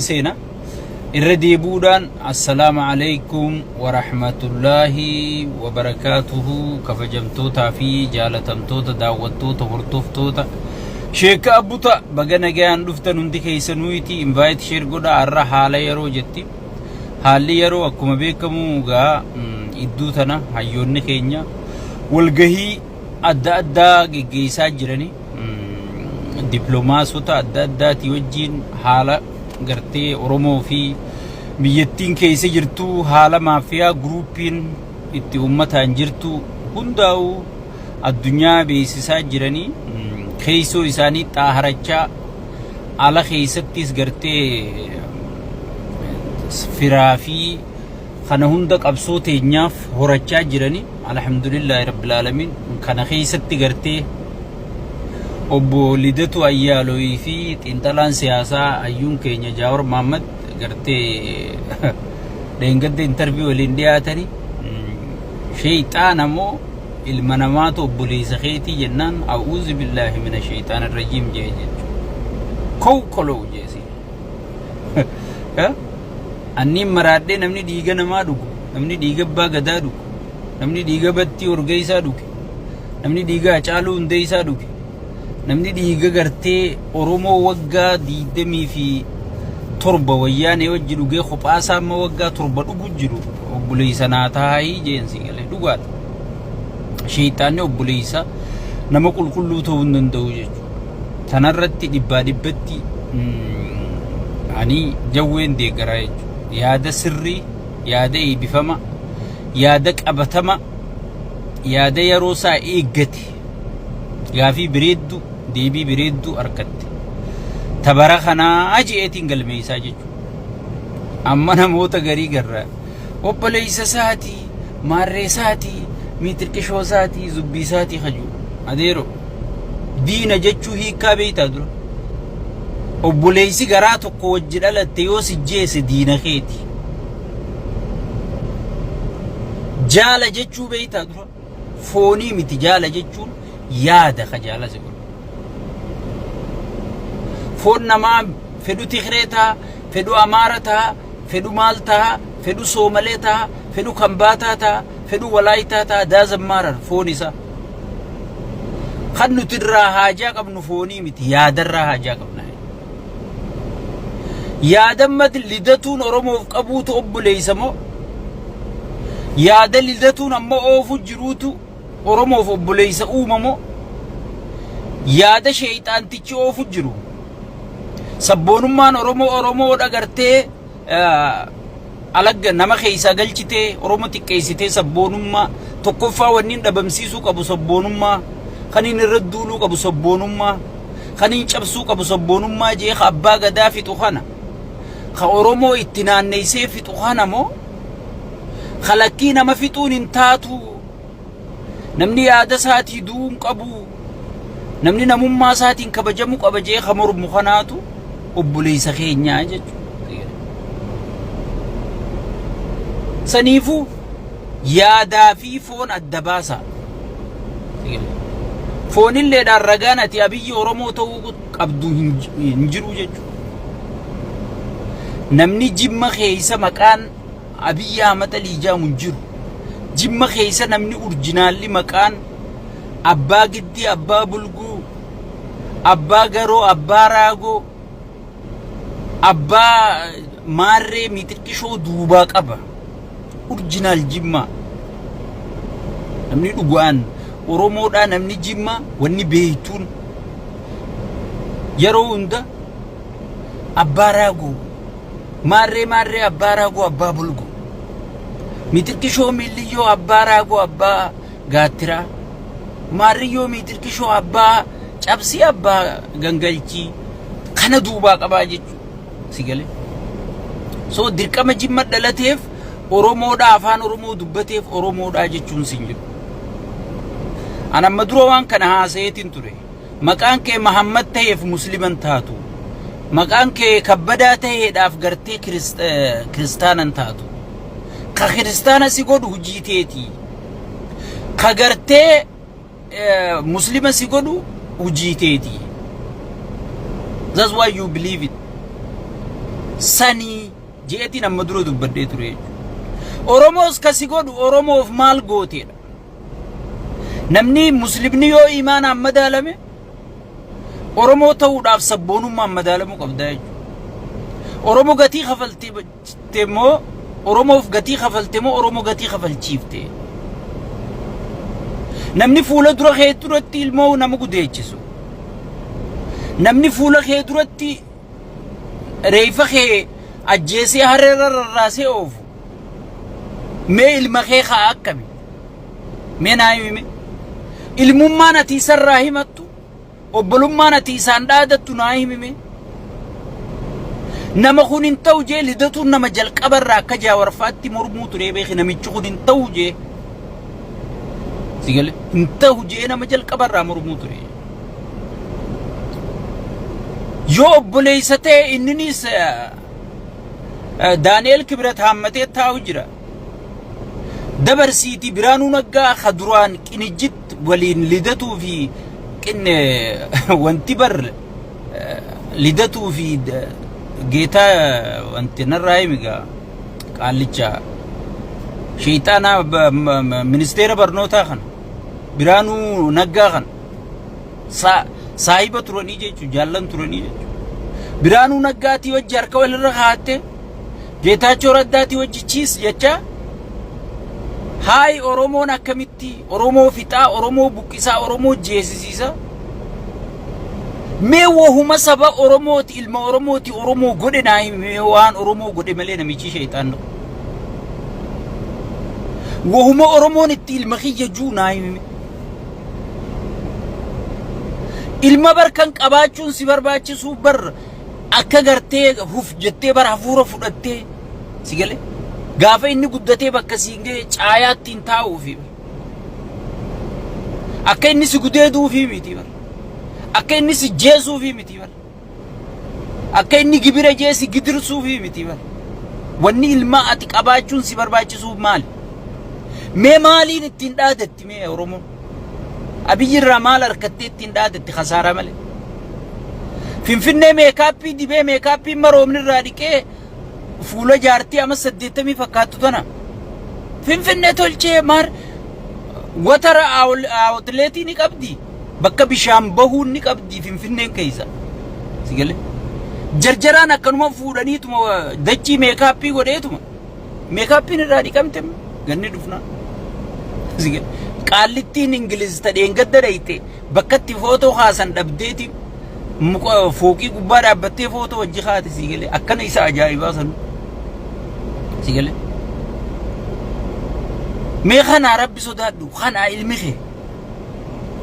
Seena irra deebi'uudhaan, assalaamu alaikum warahmatullaahi wabarakaatuhu. Kabajamtootaa fi jaalatamtoota daawwattoota, hordoftoota Sheeka Abbuta, baga nagayaan dhuftan hundi keessanuuti. Invite, share godha. Har'a haala yeroo jetti. Haalli yeroo akkuma beekamu gaa idduu tana hayyoonni keenya walgahii adda addaa geggeessaa jirani, dippiloomaasota adda addaatii wajjin haala gartee Oromoo fi biyyattiin keessa jirtu, haala maafiyaa guruupiin itti uummataan jirtu hundaa'u addunyaa beeksisaa jiranii, keessoo isaanii xaaharachaa, ala keessattis gartee firaa fi kana hunda qabsoo teenyaaf horachaa jiranii. Alhamdulillaahi rabbil aalamiin. Kana keessatti gartee obbo Lidatu Ayyaalooyii fi xiinxalaan siyaasaa hayyuun keenya Jaawar Mahaammad gartee dheengadda interview waliin dhiyaatanii, sheeyxaan ammoo ilma namaatu obboleessa keetii jennaan, a'uuzu billaahi mina sheeyxaan rajiim jee jechuudha. Kow koloo jeesi. Anniin maraadhee, namni dhiiga namaa dhugu, namni dhiiga abbaa gadaa dhugu, namni dhiiga Battii Orgeessaa dhuge, namni dhiiga Hacaaluu Hundeessaa dhuge, namni dhiiga gartee Oromoo waggaa 27 wayyaanee wajji dhugee kophaasaa amma waggaa 7 dhugu jiru obboleessa naa taa'ii jeensi galee dhugaadha. Sheeyxaanni obboleessa nama qulqulluu ta'uu hin danda'u jechuudha. Tanarratti dhibbaa dhibbatti ani jawween deeggaraa jechuudha. Yaada sirrii, yaada eebbifama, yaada qabatama, yaada yeroo isaa eeggate, gaafii bireeddu deebii bireeddu argatte. Tabara kanaa je'eetiin galmeessaa jechuudha. Amma namoota garii garra obboleessa isaatii, maarree isaatii, miitirqishoo isaatii, zubbii isaatii kaju. Adeero, diina jechuu hiikkaa beektaa dura? Obboleessi garaa tokko wajji dhalatte yoo si jeese diina keeti. Jaala jechuu beektaa dura? Foonii miti, jaala jechuun yaada ka jaala si godhu. Foon namaa fedhu Tigree ta'a, fedhu Amaara ta'a, fedhu maal ta'a, fedhu Soomalee ta'a, fedhu Kambaataa ta'a, fedhu Walaayitaa ta'a, doesn't matter foon isaa. Kan nuti irraa haajaa qabnu foonii miti, yaadarraa haajaa qabna. Yaada mati Lidatuun Oromoof qabuutu obboleessa moo? Yaada Lidatuun amma oofu jiruutu Oromoof obboleessa uumamoo? Yaada sheeyxaantichi oofu jiru. Sabboonummaan Oromoo Oromoodha gartee alagga nama keessaa galchitee Oromoo xiqqeessitee, sabboonummaa tokkoffaa wanni dhabamsiisuu qabu sabboonummaa, kan inni irra duuluu qabu sabboonummaa, kan inni cabsuu qabu sabboonummaa jee ka abbaa gadaa fixu kana, ka Oromoo itti naanneessee fixu kana moo, kalakkii nama fixuun hin taatu, namni yaada isaatii du'uu hin qabu, namni namummaa isaatiin kabajamuu qaba jee ka mormu kanaatu obboleessa keenyaa jechuudha. Saniifuu yaadaa fi foon adda baasa. Foonilleedhaan ragaan ati Abiyyi Oromoo ta'uu qabdu hin jiru jechuudha. Namni Jimma keessa maqaan Abiyyi Ahmad Alii jedhamu hin jiru. Jimma keessa namni urjinaalli maqaan Abbaa Giddii, Abbaa Bulguu, Abbaa Garoo, Abbaa Raagoo, Abbaa Maarree Mixiqqishoo duubaa qaba. Original Jimmaa. Namni dhugaan Oromoodhaa, namni Jimmaa wanni beektuun yeroo hunda Abbaa Raagoo, Maarree Maarree, Abbaa Raagoo, Abbaa Bulguu, Mixiqqishoo Miilliyyoo, Abbaa Raagoo, Abbaa Gaattiraa, Maarriyyoo Mixiqqishoo, Abbaa Cabsii, Abbaa Gangalchii kana duubaa qabaa jechuudha. Si galee? So dirqama Jimma dhalateef Oromoodhaa, afaan Oromoo dubbateef Oromoodhaa jechuun sin jiru. An amma dura waan kana haasa'eetiin ture. Maqaan kee Mahammad ta'eef Musliman taatu. Maqaan kee Kabbadaa ta'eedhaaf gartee kiristaanan taatu. Ka kiristaana si godhu hojii teetii. Ka gartee Muslima si godhu hojii teetii. That's why you believe it. Sanii je'etiin amma dura dubbadhee ture jechuudha. Oromoos ka si godhu Oromoof maal gooteedha. Namni muslimni yoo imaanaan madaalame Oromoo ta'uudhaaf sabboonummaan madaalamuu qabda jechuudha. Oromoo gatii kafaltee moo Oromoof gatii kafalte moo Oromoo gatii kafalchiifte? Namni fuula dura kee duratti ilmoo nama gudeechisu. Namni fuula kee duratti reeyfa kee ajjeesee harreerra rarraasee oofu. Mee ilma kee kaa akkami? Mee naa himi. Ilmummaan ati isarraa himattu, obbolummaan ati isaan dhaadattu naa himi mee. Nama kun hin ta'u jee lidatuun nama jalqabarraa akka jaawarfaatti mormuu turee beeki namichi kun hin ta'u jee. Sigale hin ta'u jee nama jalqabarraa mormuu ture. Yoo obboleessa ta'e inninis Daani'eel Kibrat haammatee taa'u jira. Dabarsiitii Biraanuu Naggaa ka duraan qinijjit waliin lidatuu fi qinne wanti bar lidatuu fi geetaa wanti narraa himi gaa qaallicha sheexaanaa ministeera barnootaa kana Biraanuu Naggaa kana saahiba turanii jechuudha jaallan turanii jechuudha. Biraanuu Naggaatii wajji harka walirra kaa'attee Geetaachoo Raddaatii wajji chiis jecha haayi Oromoon akkamitti Oromoo fixaa Oromoo buqqisaa Oromoo jeesisiisa. Mee wahuma saba Oromooti ilma Oromooti Oromoo godhe naa himi mee waan Oromoo godhe malee namichi sheexaan wahuma Oromoon itti ilma kiyya juu naa himi. Ilma bar kan qabaachuun si barbaachisuu bar akka gartee huf jettee bar hafuura fudhattee si galee gaafa inni guddatee bakka siin ga'e caayaa ittiin taa'uufi akka inni si gudeeduufi miti bar akka inni si jeesuufi miti bar Akka inni gibira jee si gidirsuufi miti bar. Wanni ilmaa ati qabaachuun si barbaachisuuf maali? Mee maaliin ittiin dhaadatti mee Oromoon? Abiyyi irraa maal harkattee ittiin dhaadatti kasaaraa malee? Finfinnee meekaappii dibee meekaappiin maroomni irraa dhiqee fuula jaartii ama 80 fakkaattu tana. Finfinnee tolchee maar watara awutleetii ni qabdi. Bakka bishaan bahuun ni qabdi Finfinneen keessa. Si galee? Jarjaraan akkanuma fuudhaniituma dachii meekaappii godheetuma. Meekaappiin irraa dhiqamte ganni dhufnaa. Si galee? Qaallittiin Ingiliz ta dheengadda dhayte bakka itti footoo kaasan dhabdeeti muka fooqii gubbaa dhaabbattee footoo wajji kaate si galee akkana isa ajaa'ibaa sanu. Si galee? Mee kanaa rabbi sodaadhu kanaa ilmi kee.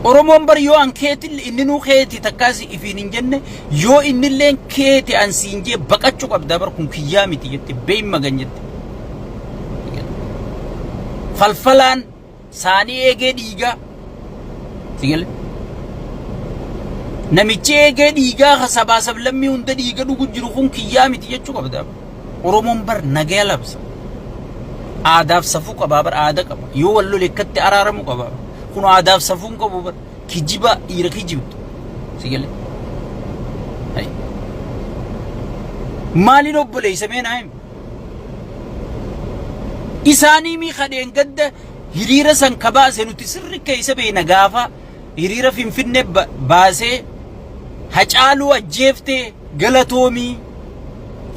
Oromoon bar yoo an keeti inninuu keeti takkaas ifiin hin jenne yoo innilleen keeti an siin jee baqachuu qabdaa bar kun kiyyaa miti jette beey magan jette. Falfalaan saanii eegee dhiigaa. Sigale. Namichi eegee dhiigaa ka sabaa sablammii hunda dhiiga dhugu jiru kun kiyyaa miti jechuu qabdaa. Oromoon bar nagaya labsa. Aadaaf safuu qabaa bar aada qaba. Yoo wal lole akkatti araaramu qaba. Kun aadaaf safuu hin qabu bar. Kijiba dhiira kijibdu. Si galee? Hai. Maaliin obboleessa mee naa himi? Isaanii mii kadheen gadda hiriira san ka baase nuti sirri keessa beekna gaafa hiriira Finfinnee baasee Hacaaluu ajjeeftee galatoomii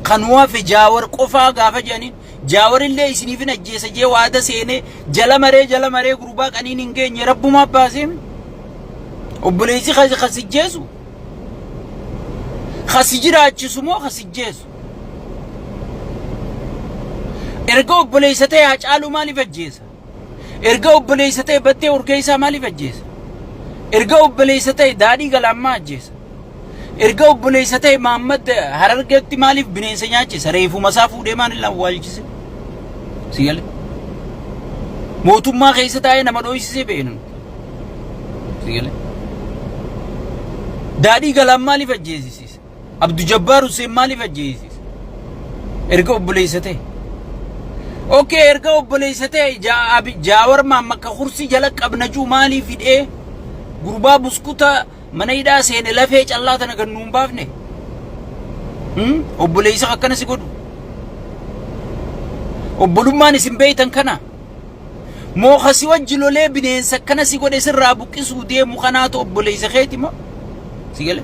kan hafe Jaawar qofaa gaafa jedhaniin Jaawar illee isiniifin ajjeesa jee waada seenee jala maree jala maree gurbaa qaniin hin geenye rabbumaa baasee obboleessi kasi jeesu kasi jiraachisu moo kasi jeesu erga obboleessa ta'e Hacaaluu maaliif ajjeesa? Erga obboleessa ta'e Battee Urgeessaa maaliif ajjeesa? Erga obboleessa ta'e Daadhii Galaammaa ajjeesa? Erga obboleessa ta'e Maammad Harargeetti maaliif bineensa nyaachisa? Reefuma isaa fuudhee maaliif awwaalchise? Si gale? Mootummaa keessa taa'ee nama dhooysisee beeknu. Si gale? Daadhii Galaan maaliif ajjeesisiisa? Abdu Jabbaar Hussein maaliif ajjeesise? Erga obboleessa ta'e. Okay, erga obboleessa ta'e Jaawar Maamma ka kursii jala qabna jiru maaliif hidhee gurbaa buskuta mana hidhaa seene lafee callaa tana gad nuun baafne? Obboleessa akkana si godhu. Obbolummaan isin beeytan kana. Moo ka si wajji lolee bineensa akkana si godhe sirraa buqqisuu deemu kanaatu obboleessa keeti moo? Si gale?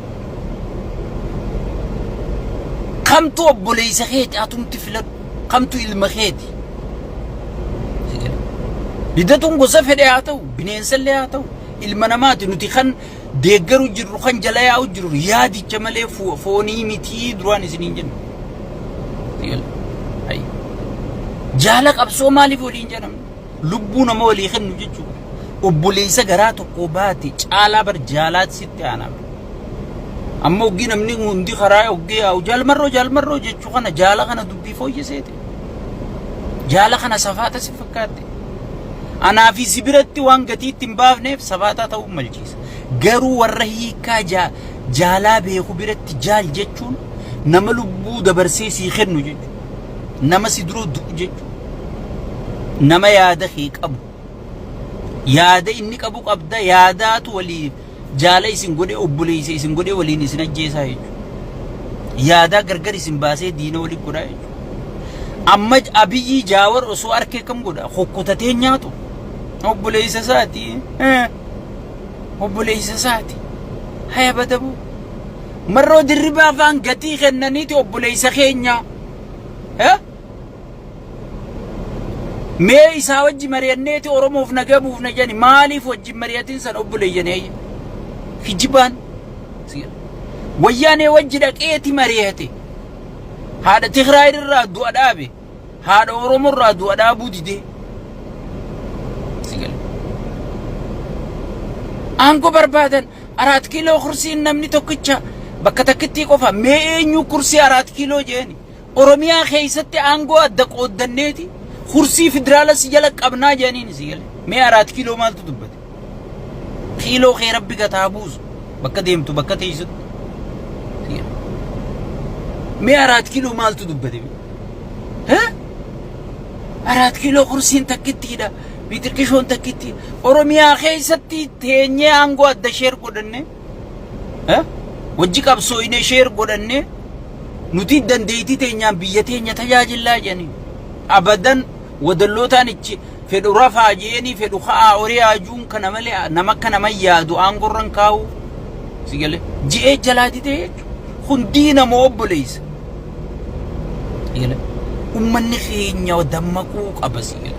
Kamtu obboleessa keeti atumti filadhu? Kamtu ilma keeti? Si gale? Lidatuun gosa fedhe haa ta'u, bineensallee haa ta'u, ilma namaati nuti kan deeggaru jirru kan jala yaa'u jirru yaadicha malee foonii mitii duraan isiniin jennu. Jaala qabsoo maaliif waliin jedhamne? Lubbuu nama walii kennu jechuudha. Obboleessa garaa tokko baate caalaa bar jaalaatti sitti aanaa bar. Amma oggii namni hundi karaa oggii yaa'u jaalmarroo jaalmarroo jechuu kana jaala kana dubbii fooyyeseete. Jaala kana safaata si fakkaatte. Anaa fi si biratti waan gatii itti hin baafneef safaataa ta'uu malchiisa. Garuu warra hiikaa jaalaa beeku biratti jaal jechuun nama lubbuu dabarsee sii kennu jechuudha. Nama si dura du'u jechuudha. Nama yaada kee qabu. Yaada inni qabu qabda yaadaatu walii jaala isin godhee obboleessa isin godhee waliin isin ajjeesaa jechuudha. Yaadaa gargar isin baasee diina waliin godhaa jechuudha. Amma Abiyyii Jaawar osoo arkee kam godha? Hokkotatee nyaatu. Obboleessa isaati. Obboleessa isaati. Haya badabuu. Marroo dirribaa afaan gatii kennaniiti obboleessa keenya. Mee isaa wajji mari'anneeti Oromoof nagaa buufna jedhani maaliif wajjin mari'atin san obboleeyyan eeyya. Kijibaan. Wayyaanee wajji dhaqeeti mari'ate. Haadha Tigraay irraa du'a dhaabe. Haadha Oromoo irraa du'a dhaabuu didee. Aangoo barbaadan Araat kiiloo kursiin namni tokkicha bakka takkittii qofa mee eenyu kursii Araat kiiloo jeeni. Oromiyaa keessatti aangoo adda qooddanneeti kursii federaala si jala qabnaa jedhaniin si gale. Mee Araat kiiloo maaltu dubbate? Kiiloo kee rabbi gataa buusu bakka deemtu bakka teessutti. Mee Araat kiiloo maaltu dubbate? Hee? Araat kiiloo kursiin takkittiidha. Bitirkishoon takkitti. Oromiyaa keessatti teenyee aangoo adda sheer godhanne. Wajji qabsooyne sheer godhanne. Nuti dandeettii teenyaan biyya teenya tajaajillaa jedhanii. Abadan wadallootaan ichi fedhu rafaa jeeni fedhu ka'aa horii haajuun kana malee nama akka nama yaadu aangorran kaa'u. Si galee ji'ee jalaa didee jechuudha. Kun diina moo obboleessa? Uummanni keenya dammaquu qaba si galee.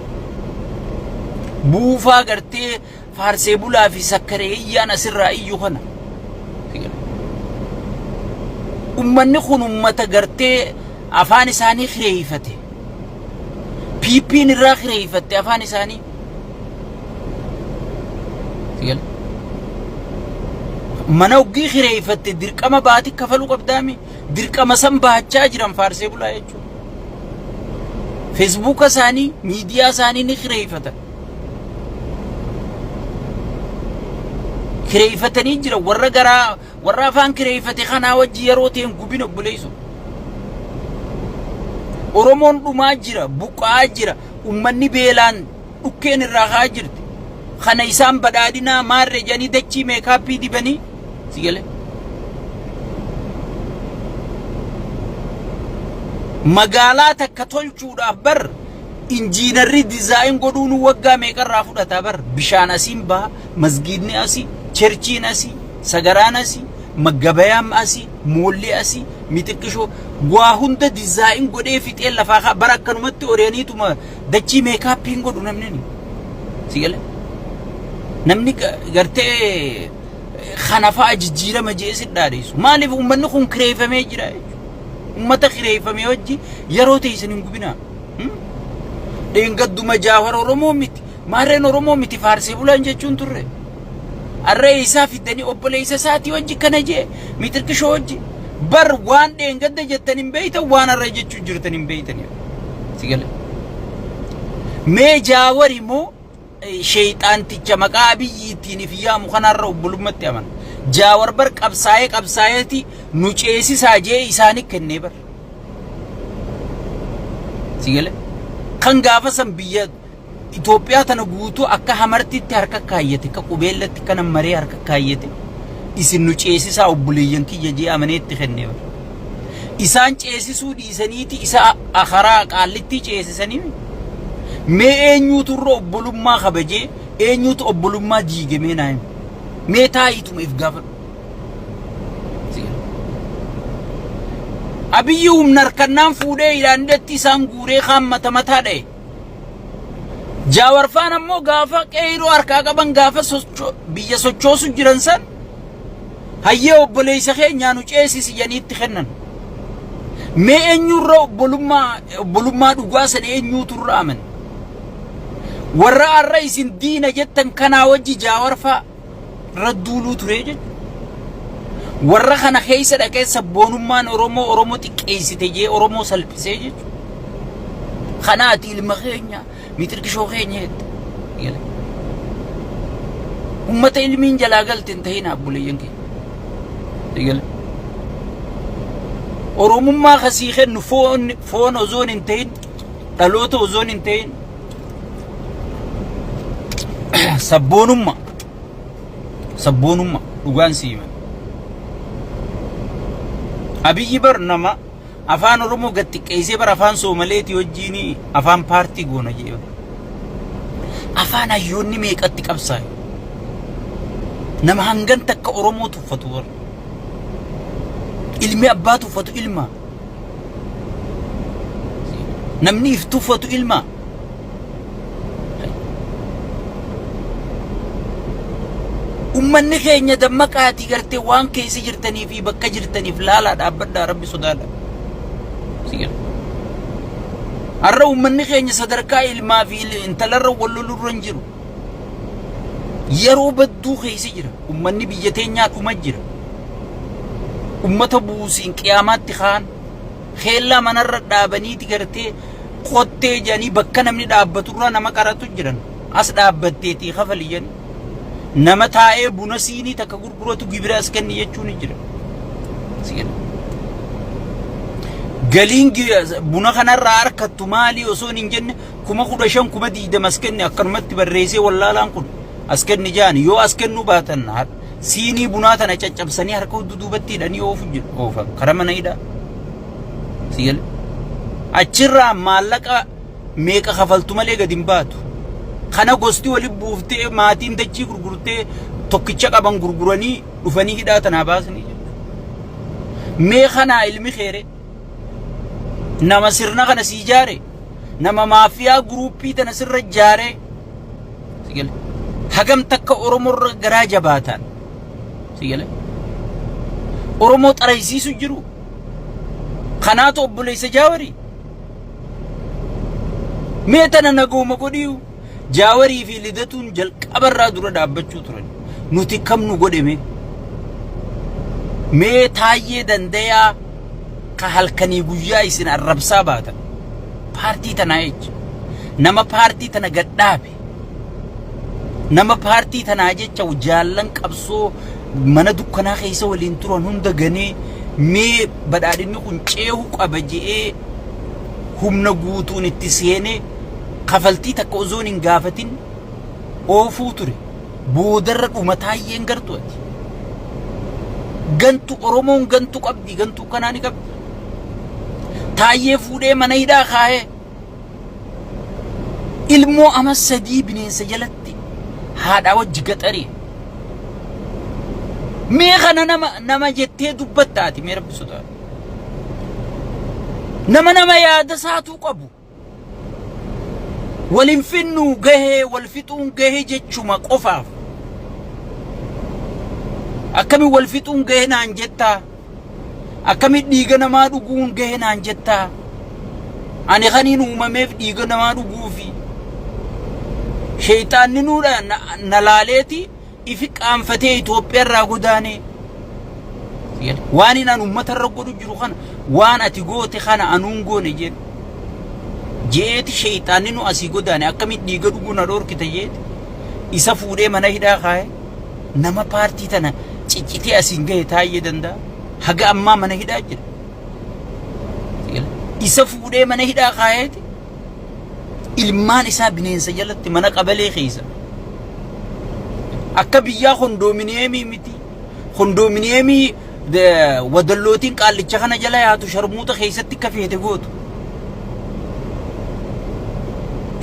Buufaa gartee faarsee bulaa fi sakkaree iyyaan asirraa iyyu kana. Uummanni kun uummata gartee afaan isaanii kireeffate. PP'n irraa kireeffatte afaan isaanii. Mana oggii kireeffatte dirqama baatii kafaluu qabdaami. Dirqama san baachaa jiran faarsee bulaa jechuudha. Feesbuuka isaanii, miidiyaa isaanii ni kireeffatan. Kireeffatanii jiran warra garaa warra afaan kireeffate kanaa wajji yeroo ta'een gubin obboleessu. Oromoon dhumaa jira, buqqa'aa jira, ummanni beelaan dhukkeen irraa ka'aa jirti. Kana isaan badhaadhinaa maarree jedhanii dachii meekaappii dibanii si galee. Magaalaa takka tolchuudhaaf bar injiinarri dizaayin godhuun waggaa meeqarraa fudhata bar bishaan asiin baha masgiidni asii cherchiin asii sagaraan asii maggabayaan asii moolli asii mixiqqishoo waa hunda dizaayin godhee fixee lafaa kaa bara akkanumatti ori'aniituma dachii meekaappiin godhu namni ni si gale namni gartee kana fa'a jijjiirama jee si dhaadheessu maaliif uummanni kun kireeffamee jira jechuudha uummata kireeffamee wajji yeroo ta'e isin hin gubinaa. Dheengadduma Jaafar Oromoo miti. Maarreen Oromoo miti faarsee bulaan jechuun turre. Arree isaa fiddanii obboleessa isaatii wajji kana jee mixirqishoo wajji. Bar waan dheengadda jettan hin beeytan waan har'a jechuu jirtan hin beeytan. Si gale. Mee Jaawar immoo sheeyxaanticha maqaa Abiyyi ittiin if yaamu kanarra obbolummatti amana. Jaawar bar qabsaa'ee qabsaa'eeti nu ceesisaa jee isaanii kennee bar. Si gale? Kan gaafa san biyya Itoophiyaa tana guutuu akka hamartitti harka kaayyate, akka qubeellatti kana maree harka kaayyate isin nu ceesisaa obboleeyyan kiyya jee amanee itti kennee bar. Isaan ceesisuu dhiisaniiti isa karaa Qaallittii ceesisanii. Mee eenyuutu irra obbolummaa kabajee, eenyuutu obbolummaa diige mee naa himi. Mee taa'iituma if gaafadhu. Abiyyi humna harkannaan fuudhee hidhaan hidhatti isaan guuree kaan mata mataa dha'e. Jaawarfaan ammoo gaafa qeeyroo harkaa qaban, gaafa biyya sochoosu jiran san, hayyee obboleessa keenyaa nu ceesisi jedhanii itti kennan. Mee eenyurra obbolummaa dhugaa sana eenyuutu irra amane? Warra har'a isin diina jettan kanaa wajji Jaawarfaa irra duuluu ture jechuudha. Warra kana keessa dhaqee sabboonummaan Oromoo Oromoo xiqqeessite jee Oromoo salphisee jechuudha. Kanaati ilma keenya mixirkishoo keenya jette. Ummata ilmiin jalaa galte hin ta'in, abboleeyyan keenya. Eegale. Oromummaa kasii kennu foon osoon hin ta'in, dhaloota osoon hin ta'in, sabboonummaa. Sabboonummaa dhugaan sii himan. Abiyyi bar nama afaan Oromoo gad xiqqeessee bar afaan Soomaleetii wajjin afaan paartii goona jee. Afaan hayyoonni meeqatti qabsaa'e. Nama hangan takka Oromoo tuffatu bar. Ilmi abbaa tuffatu ilma. Namni if tuffatu ilma. Ummanni keenya dammaqaatii gartee waan keessa jirtanii fi bakka jirtaniif laalaa dhaabbadhaa, Rabbi sodaadha. Har'a ummanni keenya sadarkaa ilmaa fi intalarra wal lolurra hin jiru. Yeroo badduu keessa jira. Ummanni biyya teenyaa dhuma jira. Ummata buusiin qiyaamaatti kaan keellaa manarra dhaabaniiti gartee qottee jedhanii bakka namni dhaabbaturraa nama qaratu jiran. As dhaabbatteetii kafali jedhanii. Nama taa'ee buna siinii takka gurguratu gibira as kenni jechuun ni jira. Si gala. Galiin buna kanarraa harkattu maalii osoo hin jenne 15,000, 20,000 as kenni akkanumatti barreessee wallaalaan kun as kenni jaani, yoo as kennuu baatan siinii bunaa tana caccabsanii harka duubatti hidhanii oofu jiru, oofan karaa mana hidhaa. Si gala. Achirraa maallaqa meeqa kafaltu malee gadi hin baatu. Kana gosti waliin buuftee, maatiin dachii gurgurtee, tokkicha qaban gurguranii dhufanii hidhaa tanaa baasanii jechuudha. Mee kanaa ilmi keere nama sirna kana sii jaare, nama maafiyaa guruuppii tana sirra jaare, si gale, hagam takka Oromoorra garaa jabaataan, si gale, Oromoo xaraysiisu jiru. Kanaatu obboleessa Jaawarii. Mee tana nagooma godhiyu. Jaawarii fi Lidatuun jalqabarraa dura dhaabbachuu turan. Nuti kam nu godhe mee? Mee Taayyee Dandayaa ka halkanii guyyaa isin arrabsaa baatan. Paartii tanaa jecha. Nama paartii tana gad dhaabe. Nama paartii tanaa jecha jaallan qabsoo mana dukkanaa keessa waliin turan hunda ganee, mee badhaadhinni kun ceehuu qaba je'ee humna guutuun itti seenee kafaltii takka osoon hin gaafatin oofuu ture. Boodarra dhuma Taayyeen gartu ati. Gantu Oromoon gantu qabdi, gantuu kanaa ni qabdi. Taayyee fuudhee mana hidhaa kaa'ee ilmoo ama 3 bineensa jalatti haadhaa wajji gaxaree. Mee kana nama jettee dubbatta ati, mee Rabbi sodaadhu. Nama yaada isaatuu qabu. Wal hin finnu gahee, wal fixuun gahee jechuma qofaaf. Akkami wal fixuun gahee naan jettaa? Akkami dhiiga namaa dhuguun gahee naan jettaa? Ani kaniin uumameef dhiiga namaa dhuguufi. Sheeyxaanni nuudha na laaleeti ifi qaanfatee Itoophiyaa irraa godaanee. Waan inni an uummata irra godhu jiru kana, waan ati goote kana anuun goone jedhu. Jeeti sheeyxaanni nu asii godaane, akkamitti dhiiga dhuguu na dhoorkita jeeti. Isa fuudhee mana hidhaa kaa'e, nama paartii tana ciccitee asiin gahe Taayyee Danda'a. Haga ammaa mana hidhaa jira. Isa fuudhee mana hidhaa kaa'eeti ilmaan isaa bineensa jalatti mana qabalee keessa. Akka biyyaa kondoominiyeemii miti. Kondoominiyeemii Wadallootiin qaallicha kana jala yaatu sharmuuxa keessatti akka feete gootu.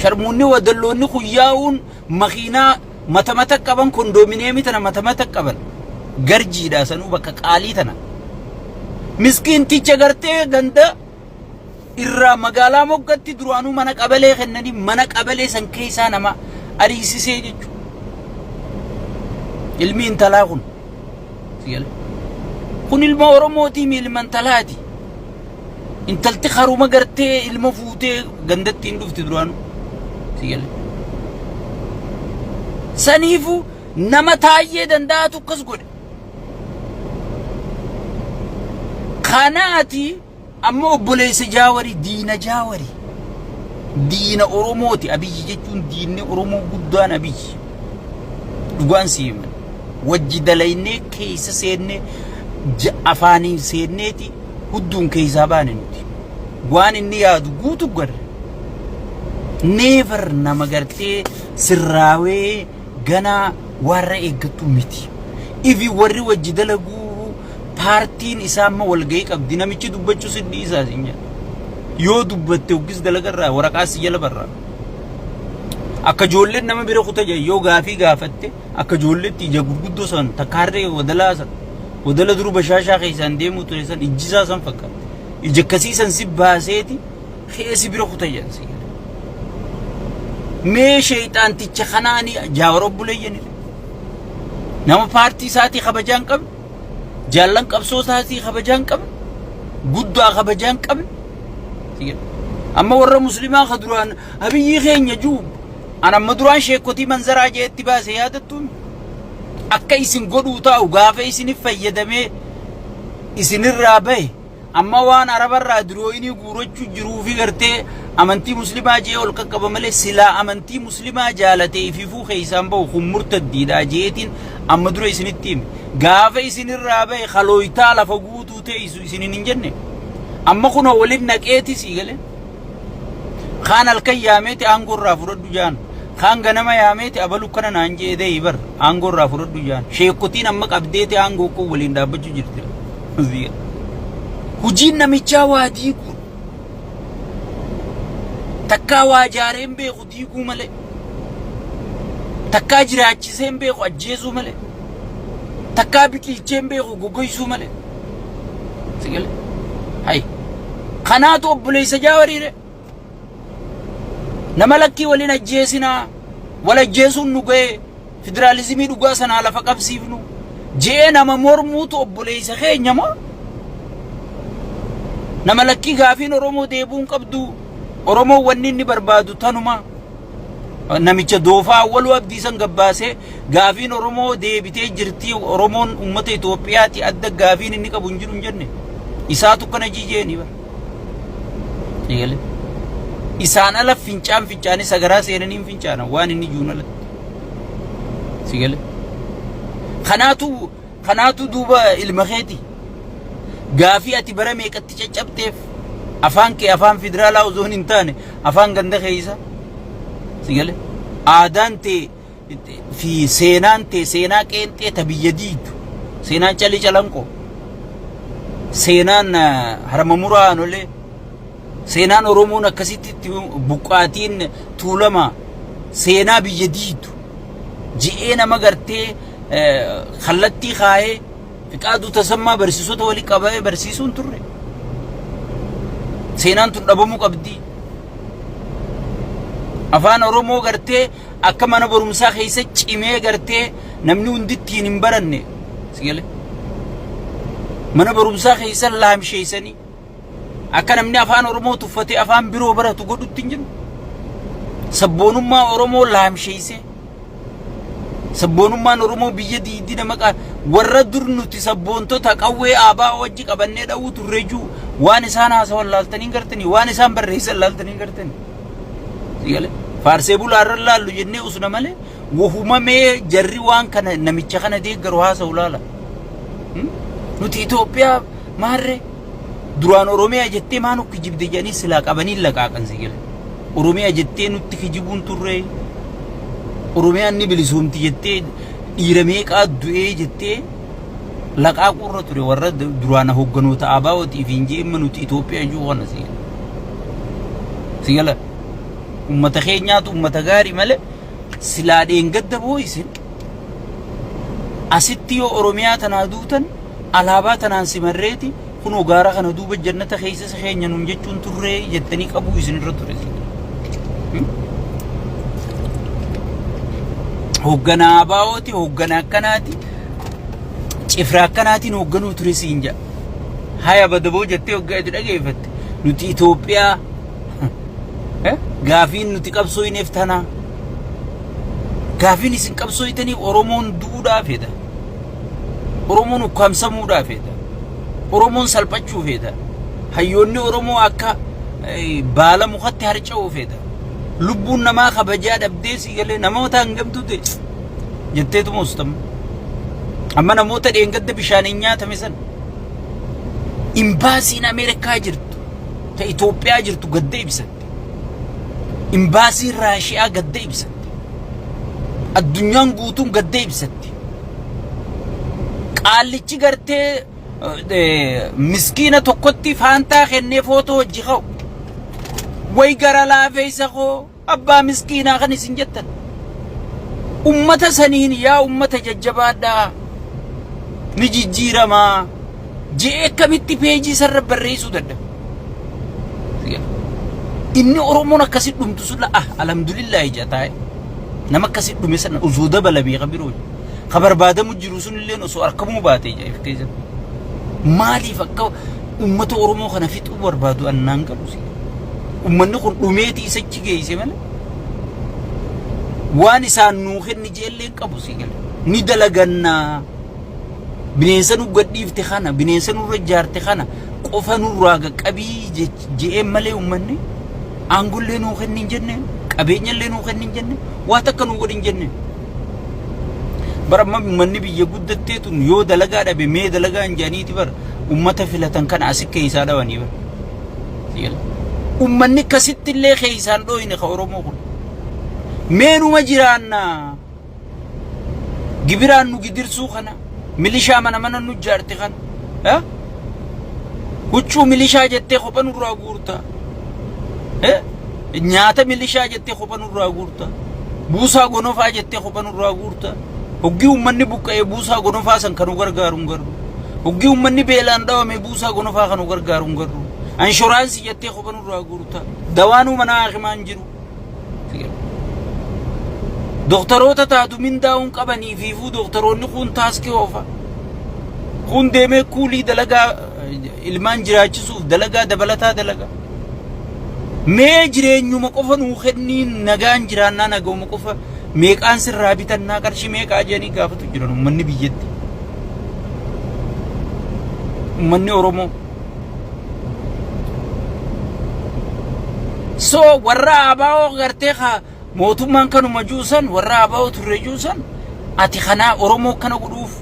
Sharmuunni wadalloonni kun yaa'uun makiinaa mata mata qaban kondoomineemii tana mata mata qaban. Garjiidha sanuu bakka qaalii tana. Miskiinticha gartee ganda irraa magaalaa moggatti duraanuu mana qabalee kennanii mana qabalee san keessaa nama ariisisee jechuudha. Ilmi intalaa kun. Si galee? Kun ilma Oromootii mi ilma intalaati? Intalti haruma gartee ilma fuutee gandatti hin dhufti duraanuu. Si galee? Saniifuu nama taayyee danda'atu akkas godhe. Kanaati Amma obboleessa Jaawari diina Jaawari. Diina Oromooti Abiyyi jechuun diinni Oromoo guddaan Abiyyi. Dhugaan si himan. Wajji dalaynee keessa seennee afaaniin seenneeti hudduun keessaa baane nuti. Waan inni yaadu guutu garre. Never nama gartee sirraawee ganaa warra eeggattu miti. Ifi warri wajji dalaguu paartiin isaa amma walgahii qabdi namichi dubbachuu si dhiisaa siin jedha. Yoo dubbatte hoggis dalagarraa waraqaa si jala barraa. Akka ijoolleen nama bira kuta jedhan yoo gaafii gaafatte akka ijoolleetti ija gurguddoo san takka harree wadalaa san wadala duru bashaashaa keessaan deemuu ture san ijjisaa san fakkaata. Ija akkasii san si baaseeti keessi bira kuta jedhan si jedha. Mee sheeyxaanticha kanaani jaawar obboleeyyanidha. Nama paartii isaatii kabajaa hin qabne, jaallan qabsoo isaatii kabajaa hin qabne, guddaa kabajaa hin qabne. Amma warra muslimaa ka duraan Abiyyi keenya juu an amma duraan sheekotii manzaraa jeetti baase yaadattuun akka isin godhuu taa'u gaafa isinif fayyadamee isinirraa bahe Amma waan Arabarraa dirooyinii guurachuu jiruufi gartee amantii muslimaa je'ee ol qaqqaba malee silaa amantii muslimaa jaalatee ififuu keessaan bahu kun murtaddiidha je'eetiin amma dura isinitti hime. Gaafa isinirraa bahe kalooytaa lafa guutuu teessu isinin hin jenne. Amma kunoo walin naqeeti sii galee. Kaan halkan yaameeti aangoo irraa fudhadhu jaan. Kaan ganama yaameeti abalu kana naan jee deeyi bar aangoo irraa fudhadhu jaan. Sheekotiin amma qabdeeti aangoo koo waliin dhaabbachuu jirti. Hojiin namichaa waa diiguudha. Takkaa waa jaareen beeku diiguu malee. Takkaa jiraachiseen beeku ajjeesuu malee. Takkaa biqilcheen beeku gogoysuu malee. Si galee? Hay. Kanaatu obboleessa jaawariire. Nama lakkii waliin ajjeesinaa. Wal ajjeesuun nu ga'e. Federaalizimii dhugaa sanaa lafa qabsiifnu. Je'ee nama mormuutu obboleessa keenya moo? Nama lakkii gaafiin Oromoo deebi'uu hin qabdu. Oromoon wanni inni barbaadu tanuma. Namicha doofaa Awwaluu Abdiisan gabbaasee gaafiin Oromoo deebitee jirti Oromoon uummata Itoophiyaati adda gaafiin inni qabu hin jiru hin jenne. Isaatu kana jijeeni bara. Eegale. Isaan ala fincaan fincaanii sagaraa seenanii hin fincaanan waan inni jiruun alatti. Sigale. Kanaatu Kanaatu duuba ilma keeti. Gaafii ati bara meeqatti caccabteef afaan kee afaan federaalaa osoo hin taane afaan ganda keessa si gale aadaan tee fi seenaan tee seenaa qeenxee ta biyya diidu seenaan calii calanqoo seenaan harma muraa anolee seenaan oromoon akkasitti itti buqqaatiin tuulama seenaa biyya diidu ji'ee nama gartee kallattii kaayee Fiqaaduu Tasammaa barsiisota wali qabee barsiisuun turre. Seenaan tun dhabamuu qabdi. Afaan Oromoo gartee akka mana barumsaa keessa cimee gartee namni hundi ittiin hin baranne. Sigale. Mana barumsaa keessa laamsheessanii akka namni afaan Oromoo tuffatee afaan biroo baratu godhutti hin jiru. Sabboonummaa Oromoo laamsheessee Sabboonummaan Oromoo biyya diigdi nama qaa warra dur nuti sabboontota qawwee aabaa wajji qabannee dha'uu turre juu waan isaan haasawan laaltanii hin gartanii waan isaan barreessan laaltanii hin gartanii. Sigale faarsee bulaa irra laallu jennee usna malee wahuma mee jarri waan kana namicha kana deeggaru haasa'u laala. Nuti Itoophiyaa maarree Duraan Oromiyaa jettee maa nu kijibde jedhanii silaa qabanii laqaaqan si gala. Oromiyaa jettee nutti kijibuun turree. Oromiyaan ni bilisoomti jettee dhiira meeqaa du'ee jettee Laqaaquu irra ture warra duraan hogganoota ABO'tiif hin jeemma nuti Itoophiyaa jiru kana si gala. Si gala. Ummata keenyaatu ummata gaarii malee silaa dheengadda boo isin asitti yoo Oromiyaa tanaa duutan alaabaa tanaan simarreeti kunoo gaara kana duuba jannata keessa isa keenya nuun jechuun turree jettanii qabuu isin irra ture. Hoogganaa ABO'ti hoogganaa akkanaati cifraa akkanaatiin hoogganuu ture siin jedha. Haya badaboo jettee hoggaa itti dhageeffatte nuti Itoophiyaa gaafiin nuti qabsooyneef tanaa. Gaafiin isin qabsooytaniif Oromoon du'uudhaa fedha. Oromoon ukkaamsamuudhaa fedha. Oromoon salphachuu fedha. Hayyoonni Oromoo akka baala mukatti harca'uu fedha. Lubbuun namaa kabajaa dhabdee si galee namoota hangamtu ta'e jetteetuma ustamma. Amma namoota dheengadda bishaaniin nyaatame san imbaasiin Ameerikaa jirtu ta Itoophiyaa jirtu gadda ibsatte. Imbaasiin Raashiyaa gadda ibsatte. Addunyaan guutuun gadda ibsatte. Qaallichi gartee miskiina tokkotti faantaa kennee footoo hojii ka'u. Way gara laafeessa koo abbaa miskiinaa kan isin jettan. Ummata saniin yaa ummata jajjabaadhaa ni jijjiiramaa je'ee akkamitti peejii isarra barreessuu dadhabe. Inni Oromoon akkasi dhumtu sun ah alhamdulillaahi jedha taa'e. Nama akkasi dhume sana osoo dabalamee kan biroo ka barbaadamu jiru sun illee osoo arkamuu baate jedha if keessatti. Maaliif akka ummata Oromoo kana fixuu barbaadu annaan galu si. Ummanni kun dhumeeti isachi geesse malee. Waan isaan nuu kenni jeellee hin qabu si gala. Ni dalagannaa. Bineensa nu gadhiifte kana, bineensa nurra ijaarte kana qofa nurraa qaqqabii je'een malee ummanni aangollee nuu kenni hin jenneen, qabeenyallee nuu kenni hin jenneen, waa takka nuu godhi hin jenneen. Bara amma ummanni biyya guddattee tun yoo dalagaa dhabe mee dalagaa hin jedhaniiti bara ummata filatan kana asi keessaa dhawanii bara. Ummanni akkasitti illee keessaan dhooyne ka Oromoo kun. Mee numa jiraannaa. Gibiraan nu gidirsuu kana, milishaa mana mana nu jaarte kana, eh? Huccuu milishaa jettee kopha nurraa guurta. Eh? Nyaata milishaa jettee kopha nurraa guurta. Buusaa gonofaa jettee kopha nurraa guurta. Hoggii uummanni buqqa'ee buusaa gonofaa san kan nu gargaaru hin garru. Hoggii uummanni beelaan dhawame buusaa gonofaa kan nu gargaaru hin garru. Anshuraansii jettee kopha nurraa guurta. Dawaanuu mana haakimaa hin jiru. Doktaroota taatu mindaa'uun qabanii fiifuu doktaroonni kuun taaskii oofa. Kuun deemee kuulii dalagaa ilmaan jiraachisuuf dalagaa dabalataa dalagaa. Mee jireenyuma qofa nuu kennii nagaan jiraannaa naguma qofa meeqaan sirraa bitannaa qarshii meeqaa jedhanii gaafatu jiran uummanni biyyatti. Uummanni Oromoo. So warra ABO gartee ka mootummaan kanuma juusan warra ABO turre juusan ati kanaa Oromoo kana godhuuf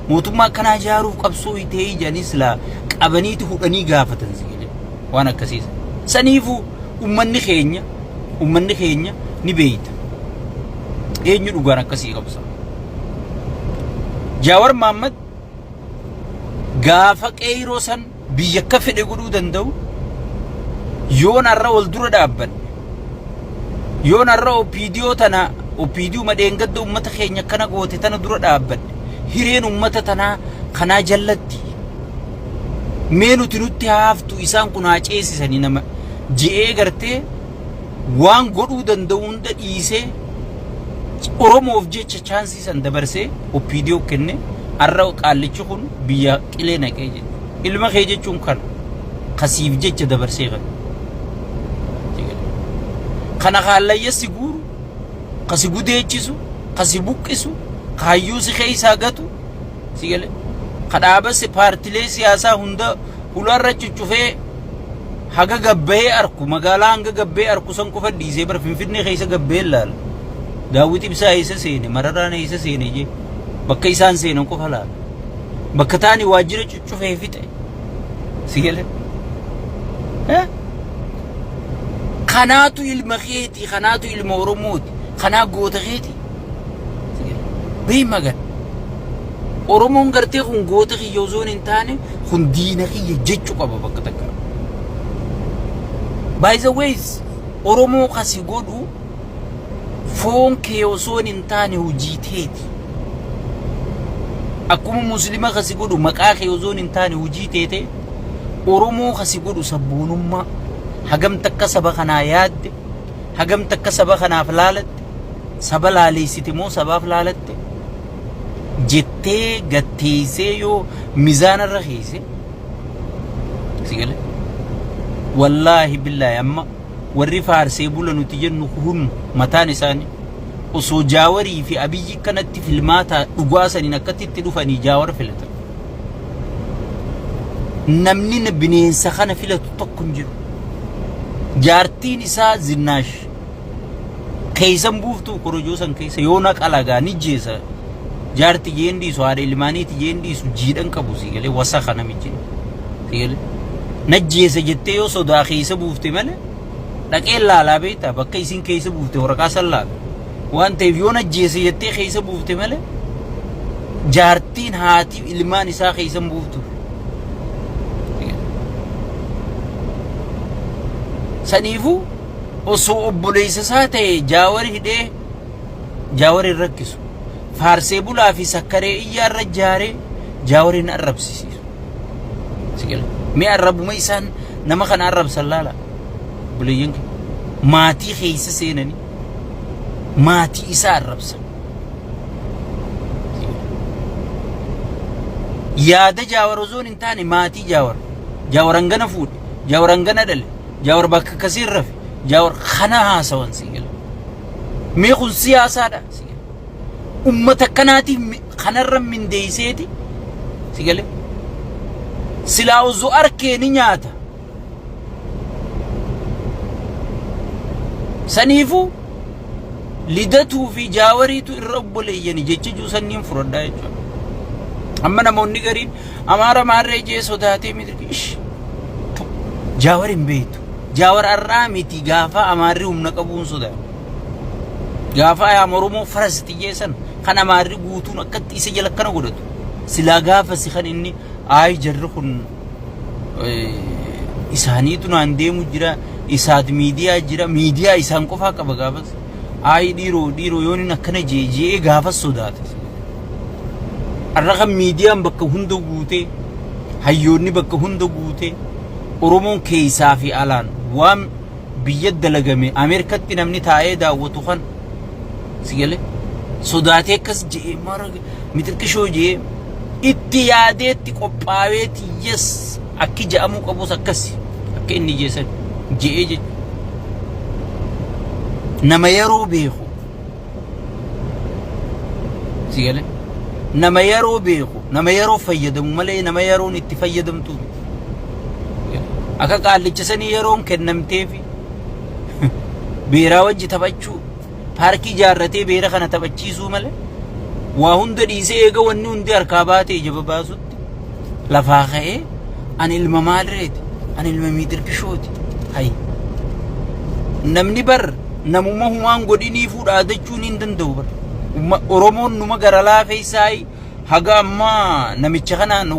mootummaa akkanaa ijaaruuf qabsoo itee jedhanii silaa qabaniiti hudhanii gaafatan si galee waan akkasiisa. Saniifuu ummanni keenya ni beeyta. Eenyu dhugaan akkasii qabsa. Jaawar Mahaammad gaafa qeeyroo san biyya akka fedhe godhuu danda'u yoon har'a wal dura dhaabbanne yoon har'a OPDO tana OPDO madheengadda ummata keenya akkana goote tana dura dhaabbanne hireen ummata tanaa kanaa jallatti mee nuti nutti haaftu isaan kun haa ceesisanii nama je'ee gartee waan godhuu danda'u hunda dhiisee Oromoof jecha chaansii san dabarsee OPDO kenne har'a qaallichi kun biyya qilee naqee jechuudha. Ilma kee jechuun kana kasiif jecha dabarsee kana. Kana haallayya si guuru, ka si gudeechisu, ka si buqqisu, ka hayyuu si keessaa gatu, si galee ka dhaaba si paartilee siyaasaa hunda hulaarra cuccufee haga gabbahee arku magaalaa hanga gabbahee arku san qofa dhiisee bara Finfinnee keessa gabbahee laala. Daawwit Ibsaa eessa seene Mararaan eessa seene jee bakka isaan seenan qofa laala. Bakka taani waajjira cuccufee fixe. Si galee. Eh? Kanaatu ilma keeti, kanaatu ilma Oromooti, kanaa goota keeti. Si galee. Beey magan. Oromoon gartee kun goota kiyya osoo hin taane kun diina kiyya jechuu qaba bakka takka. By the ways, Oromoo kasi godhu foon kee osoo hin taane hojii teeti. Akkuma Muslima kasi godhu maqaa kee osoo hin taane hojii teete, Oromoo kasi godhu sabboonummaa, hagam takka saba kanaa yaadde, hagam takka saba kanaaf laalatte, saba laaleessite moo sabaaf laalatte jettee gatteessee yoo mizaana irra keesse si gale. Wallaahi billaahi, amma warri faarsee bula nuti jennu kun mataan isaanii osoo Jaawarii fi Abiyyi kanatti filmaataa dhugaa saniin akkatti itti dhufanii Jaawar filatan. Namni bineensa kana filatu tokko hin jiru. Jaartiin isaa Zinnaash keessan buuftuu korojoo san keessa yoo naqa lagaa ni jeesa. Jaarti jeen dhiisu, haadha ilmaaniiti jeen dhiisu, jiidhan qabu si galee wasaka namichi si galee. Najjeesa jettee yoo sodaa keessa buufte malee dhaqee laalaa beektaa, bakka isin keessa buufte waraqaa san laala. Waan ta'eef yoo najjeesa jettee keessa buufte malee jaartiin haati ilmaan isaa keessa hin buuftu. Saniifuu osoo obboleessa isaa ta'e Jaawar hidhee Jaawar hin rakkisu. Faarsee bulaa fi sakkaree iyyaa irra jaaree Jaawar hin arrabsisiisu. Si gala. Mee arrabuma isaan nama kana arrabsan laala. Obboleeyyan kee. Maatii keessa seenanii maatii isaa arrabsan. Yaada Jaawar osoo hin taane maatii Jaawar. Jaawar hangana fuudhe. Jaawar hangana dhale. Jaawar bakka akkasii rafe. Jaawar kana haasawan si gala. Mee kun siyaasaadha si gala. Ummata akkanaatiif kanarra mindeeyseeti si gale. Silaa osoo arkee ni nyaata. Saniifuu Lidatuu fi Jaawariitu irra obboleeyyani jecha jiru sanniin fudhadhaa jechuudha. Amma namoonni gariin Amaara maarree jee sodaatee miti. Ish. Jaawar hin beektu. Jaawar har'aa miti, gaafa Amaarri humna qabuun sodaata. Gaafa ayaam Oromoo farasti jeessan kan Amaarri guutuun akkatti isa jala akkana godhatu. Silaa gaafa si kan inni ayi jarri kun isaaniitu naan deemu jira, isaat miidiyaa jira, miidiyaa isaan qofaa qaba gaafas. Ayi dhiiroo dhiiroo yoon inni akkana jee je'ee gaafas sodaate. Har'a kan miidiyaan bakka hunda guutee, hayyoonni bakka hunda guutee, Oromoon keessaa fi alaan waan biyya dalagame Ameerikatti namni taa'ee daawwatu kan si galee sodaatee akkas je'ee mara mixirqishoo je'ee itti yaadeetti qophaaweeti, yes, akki je'amuu qabus akkasi akka inni jeesan je'ee jechuudha. Nama yeroo beeku si galee, nama yeroo beeku, nama yeroo fayyadamu malee nama yeroon itti fayyadamtu miti. Akka qaallicha sanii yeroon kennamteefi beeraa wajji taphachuu, paarkii ijaarratee beera kana taphachiisuu malee waa hunda dhiisee eega wanni hundi harkaa baatee ija babaasutti lafaa ka'ee ani ilma maalreeti, ani ilma miixirkishooti. Hay, namni bar namuma humaan godhiniifuu dhaadachuun hin danda'u bar. Oromoon numa gara laafeessaa haga ammaa namicha kanaan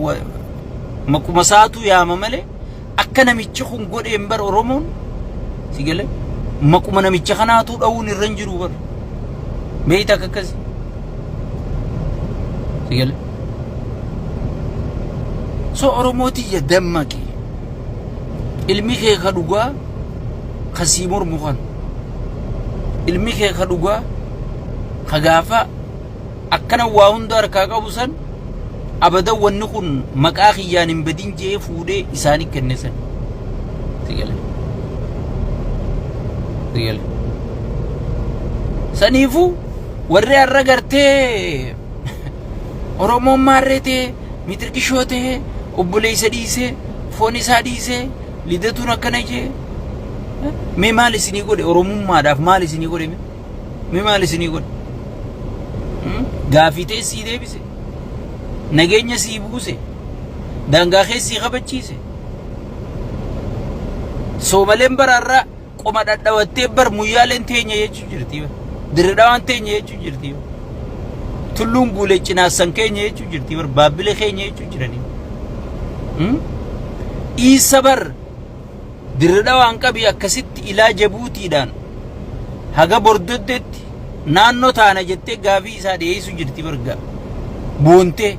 maquma isaatu yaama malee akka namichi kun godheen bar Oromoon si galee maquma namicha kanaatu dha'uun irra hin jiru bar. Beeyta akka akkasi si galee. So Oromoo tiyya, dammaqi. Ilmi kee ka dhugaa ka sii mormu kan. Ilmi kee ka dhugaa ka gaafa akkana waa hunda harkaa qabu san abadan wanni kun maqaa kiyyaan hin badin je'ee fuudhee isaanii kenne san. Si galee. Si galee. Saniifuu warri har'a gartee Oromoon maarree ta'e, mixirqishoo ta'e, obboleessa dhiisee, foon isaa dhiisee, Lidatuun akkana jee, mee maal isinii godhe? Oromummaadhaaf maal isinii godhe? Mee mee maal isinii godhe? Gaafii ta'e sii deebise, nageenya sii buuse, daangaa kee sii kabachiise. Soomaleen baraarraa qoma dhadhawattee bar muyyaaleen teenya jechuu jirti. Dirre Dhawaan teenya jechuu jirti. Tulluun guulee cinaassan keenya jechuu jirti bar baabbile keenya jechuu jiranii. Iisa bar dirre dhawaan qabi akkasitti ilaa jabuutiidhaan haga bordoddeetti naannoo taana jettee gaafii isaa dhiyeessuu jirti barga boontee.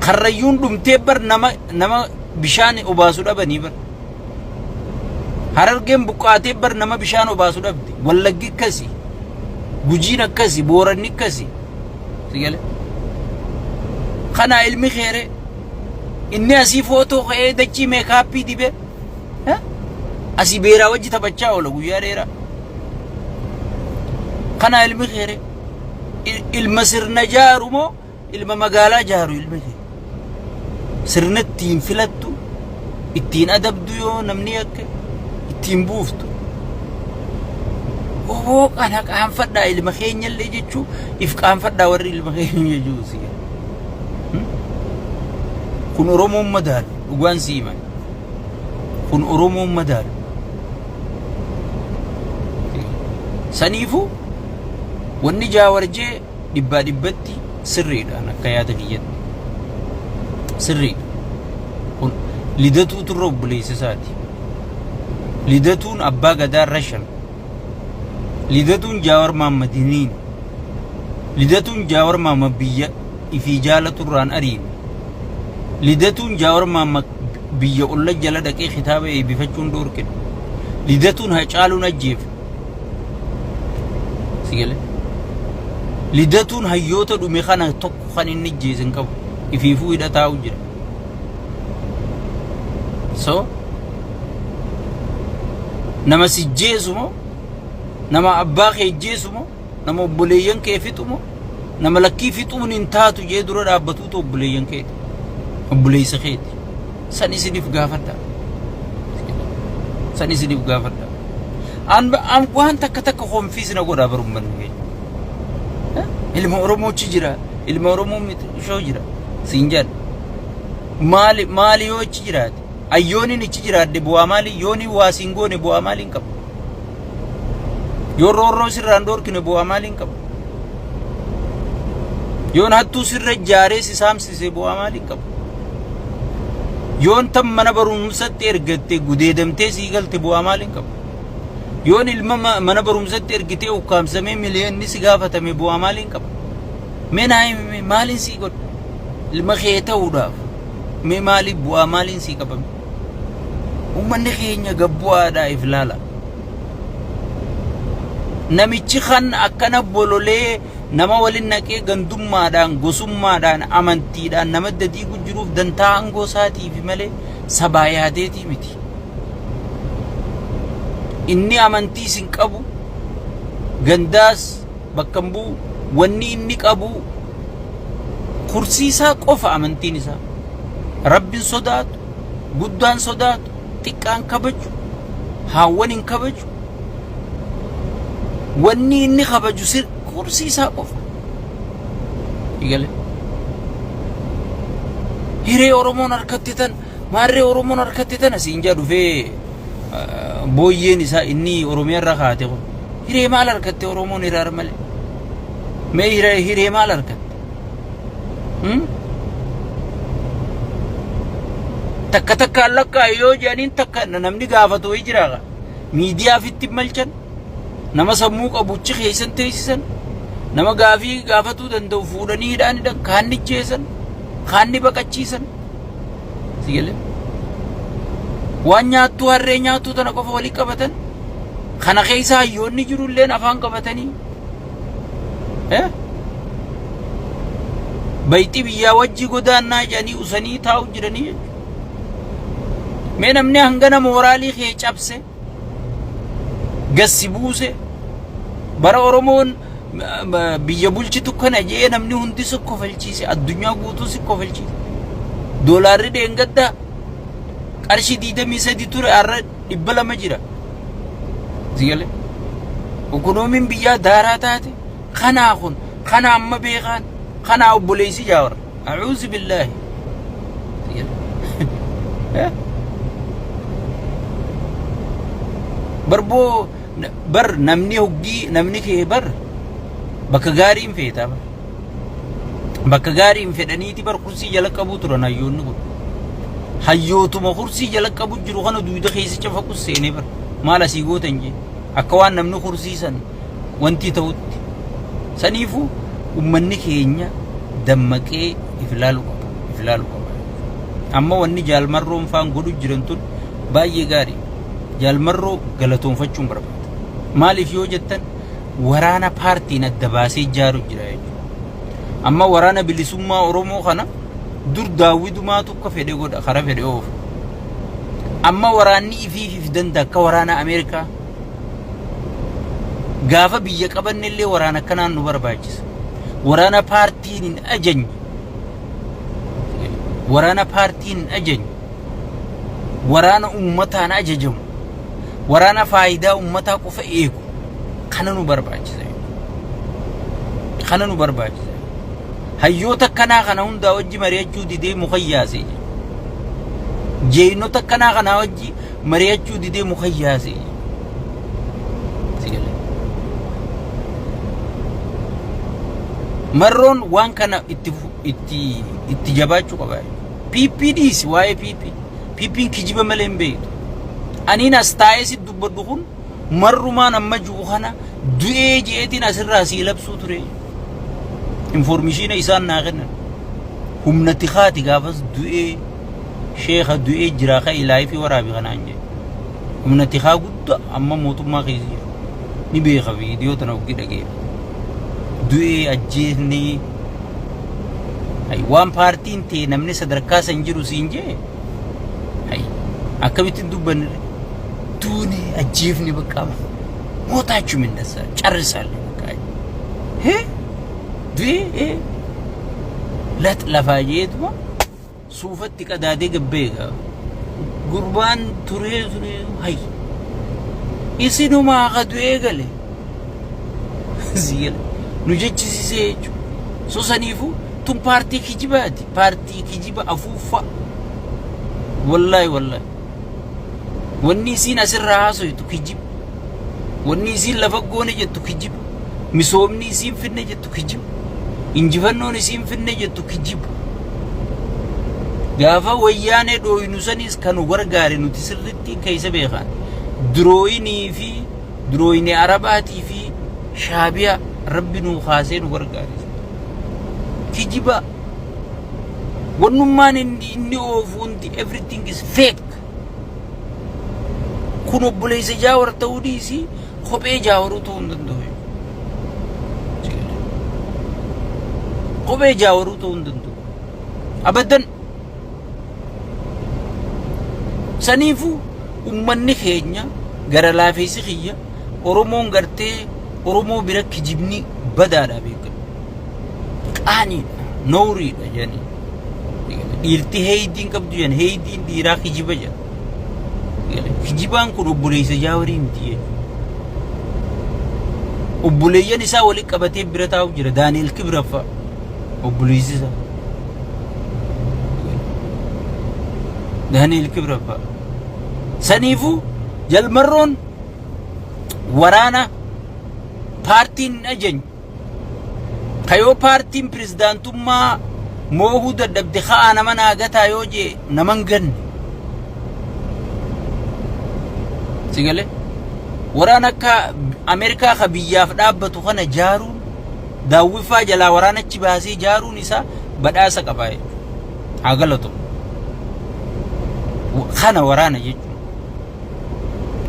Karrayyuun dhumtee bar nama nama bishaan obaasu dhabanii bar. Harargeen buqqaatee bar nama bishaan obaasu dhabde. Wallaggi akkasi. Gujiin akkasi. Booranni akkasi. Sigale. Kana ilmi keere inni asii footoo ka'ee dachii meekaappii dibee asii beeraa wajji taphachaa oola guyyaa dheeraa. Kana ilmi keere ilma sirna jaaru moo ilma magaalaa jaaru ilmi kee? Sirna ittiin filattu, ittiin adabdu yoo namni yakke ittiin buuftu. Oboo kana qaanfadhaa ilma keenyallee jechuu if qaanfadhaa warri ilma keenya jechuu si. Kun Oromoon madaalu dhugaan si himan. Kun Oromoon madaalu. Saniifuu wanni Jaawar jee dhibbaa dhibbatti sirriidha akka yaada kiyyatti. Sirriidha. Kun lidatuutu irra obboleessa isaati. Lidatuun abbaa gadaa rashan. Lidatuun Jaawar Mahammad hin hiine. Lidatuun Jaawar Mahammad biyya ifii jaalatu irraan ariine. Lidatuun Jaawar Mahammad biyya olla jala dhaqee kitaaba eebbifachuun dhoorkine. Lidatuun Hacaaluun ajjeefne. Si galee? Lidatuun hayyoota dhume kana tokko kan inni ijjeese hin qabu. Ifiifuu hidha taa'u jira. So nama si jeesu moo nama abbaa kee jeesu moo nama obboleeyyan kee fixu moo nama lakkii fixuun hin taatu jee dura dhaabbatuutu obboleeyyan keeti. Obboleessa keeti. San isiniif gaafadha. San isiniif gaafadha. An an waan takka takka konfiis na godha bar uummanni keenya. Ilma Oromoo achi jira. Ilma Oromoo miti ishoo jira. Siin jedha. Maali maali yoo achi jiraate? Ayyooniin achi jiraadde bu'aa maali? Yooniin waa siin goone bu'aa maali hin qabu? Yoo roorroo sirraan dhoorkine bu'aa maali hin qabu? Yoon hattuu sirra ijaaree si saamsise bu'aa maali hin qabu? Yoon tan mana barumsatti ergatte gudeedamtee sii galte bu'aa maali hin qabu? Yoon ilma mana barumsatti ergitee ukkaamsamee miliyoonni si gaafatame bu'aa maali hin qabu? Mee naa himi mee maaliin sii godha? Ilma kee ta'uudhaaf mee maaliif bu'aa maaliin sii qabame? Uummanni keenya gabbu'aadhaa if laala. Namichi kan akkana bololee nama walin naqee gandummaadhaan, gosummaadhaan, amantiidhaan nama dadiigu jiruuf dantaa aangoo isaatiif malee sabaa yaadeetii miti. Inni amantiis hin qabu, gandaas bakka hin bu'u, wanni inni qabu kursii isaa qofa amantiin isaa. Rabbin sodaatu, guddaan sodaatu, xiqqaan kabaju, haawwan hin kabaju. Wanni inni kabaju sir kursii isaa qofa. Eegale. Hiree Oromoon harkatti tan maarree Oromoon harkatti tan asiin jaa dhufee booyyeen isaa inni Oromiyaa irra kaate kun. Hiree maal harkatte Oromoon hiraar malee? Mee hiree hiree maal harkatte? Hmm? Takka takkaan lakkaa'e yoo jedhaniin takka namni gaafatu wayii jira. Miidiyaa ofitti hin malchan. Nama sammuu qabu achi keessan teessisan. Nama gaafii gaafatuu danda'u fuudhanii hidhaan hidhan kaan ni jeesan kaan ni baqachiisan. Si galee? Waan nyaattuu harree nyaattuu tana qofa walii qabatan. Kana keessa hayyoonni jiru illeen afaan qabatanii. Eh? Bayxii biyyaa wajjii godaannaa jedhanii usanii taa'u jiranii jechuudha. Mee namni hangana mooraalii kee cabse gassi buuse bara Oromoon biyya bulchitu kana jee namni hundi si kofalchiise addunyaa guutuu si kofalchiise. Doolaarri dheengaddaa qarshii 23 ture har'a 200 jira. Sigale. Ikonoomiin biyyaa daaraa taate kanaa kun kana amma beekaan kanaa obboleessi jaawar. A'uuzu billaahi. Barboo Bar namni hoggii namni kee bar bakka gaarii hin feetaa bar. Bakka gaarii hin fedhaniiti bar kursii jala qabuu turan hayyoonni kun. Hayyootuma kursii jala qabu jiru kana dugda keessa cafaqu seenee bar. Maal asii gootan jee. Akka waan namni kursii san wanti ta'utti. Saniifuu ummanni keenya dammaqee if ilaaluu qaba. If ilaaluu qaba. Amma wanni Jaal Marroon faan godhu jiran tun baay'ee gaarii. Jaal Marroo galatoonfachuun barbaada. Maaliif yoo jettan waraana paartiin adda baasee ijaaru jira jechuudha. Amma waraana bilisummaa Oromoo kana dur daawwidumaatu akka fedhe godha kara fedhe oofa. Amma waraanni ifiif if danda'a akka waraana Ameerikaa. Gaafa biyya qabanne illee waraana akkanaan nu barbaachisa. Waraana paartiin hin ajajne. Waraana paartiin hin ajajne. Waraana uummataan ajajamu. Waraana faayidaa uummataa qofa eegu. Kana nu barbaachisa. Kana nu barbaachisa. Hayyoota akkanaa kana hundaa wajji mari'achuu didee muka yaase. Jeeynota akkanaa kanaa wajji mari'achuu didee muka yaase. Marroon waan kana itti itti itti jabaachuu qaba. PP dhiisi waa'ee PP. PPn kijiba malee hin beektu. Aniin as taa'ee si dubbadhu kun marrumaan amma jiru kana du'ee je'eetiin asirraa sii labsuu ture. Informishiina isaan naa kennan. Humna tikaati gaafas du'ee sheekha du'ee jiraa ka'ii laayifii waraabi kanaan jedhe. Humna tikaa guddaa amma mootummaa keessa jiru. Ni beeka viidiyoo tana oggii dhageeffate. Du'ee ajjeefnee Hay, waan paartiin tee namni sadarkaa san jiru siin jee hay, akkamitti hin dubbanne duune ajjeefne bakka mootaachuu mindasa carrisaalle bakka hee du'ee ee lax lafaa jeetuma suufatti qadaadee gabbee egaa gurbaan turee turee hay isinumaa ka du'ee gale Siigale nu jechisisee jechuudha. So saniifuu tun paartii kijibaati. Paartii kijiba afuuffaa. Wallaahi wallaahi. Wanni isiin asirraa haasoytu kijiba. Wanni isiin lafa goone jettu kijiba. Misoomni isiin finne jettu kijiba. Injifannoon isiin finne jettu kijiba. Gaafa wayyaanee dhooynu sanis kan nu gargaare nuti sirriitti keessa beekan. Dirooyinii fi Durooyni Arabaatii fi Shaabiyaa rabbi nuu kaasee nu gargaare. Kijiba. Wannummaan inni oofu hundi everything is fake. Kun obboleessa Jaawar ta'uu dhiisii kophee Jaawaruu ta'uu hin danda'u. Kophee Jaawaruu ta'uu hin danda'u. Abaddan. Saniifuu ummanni keenya gara laafeessi kiyya Oromoon gartee Oromoo bira kijibni badaadha beekamu. Qaaniidha, noowriidha jedhanii. Dhiirti heeydiin qabdu jedhan heeydiin dhiiraa kijiba jedhan. Kijibaan kun obboleessa jaawarii miti jechuudha. Obboleeyyan isaa walitti qabatee bira taa'u jira Daani'el Kibraffaa. Obboleessi isaa. Daani'el Kibraffaa. Saniifuu jalmarroon waraana paartiin hin ajajne. Kayoo paartiin pirezidaantummaa moohuu dadhabde ka'aa nama naa gataa yoo jee nama hin ganne. Si galee? Waraana akka Ameerikaa ka biyyaaf dhaabbatu kana jaaruun Daawwiffaa jalaa waraana achi baasee jaaruun isaa badhaasa qaba jechuudha. Haa galatomu. Kana waraana jechuudha.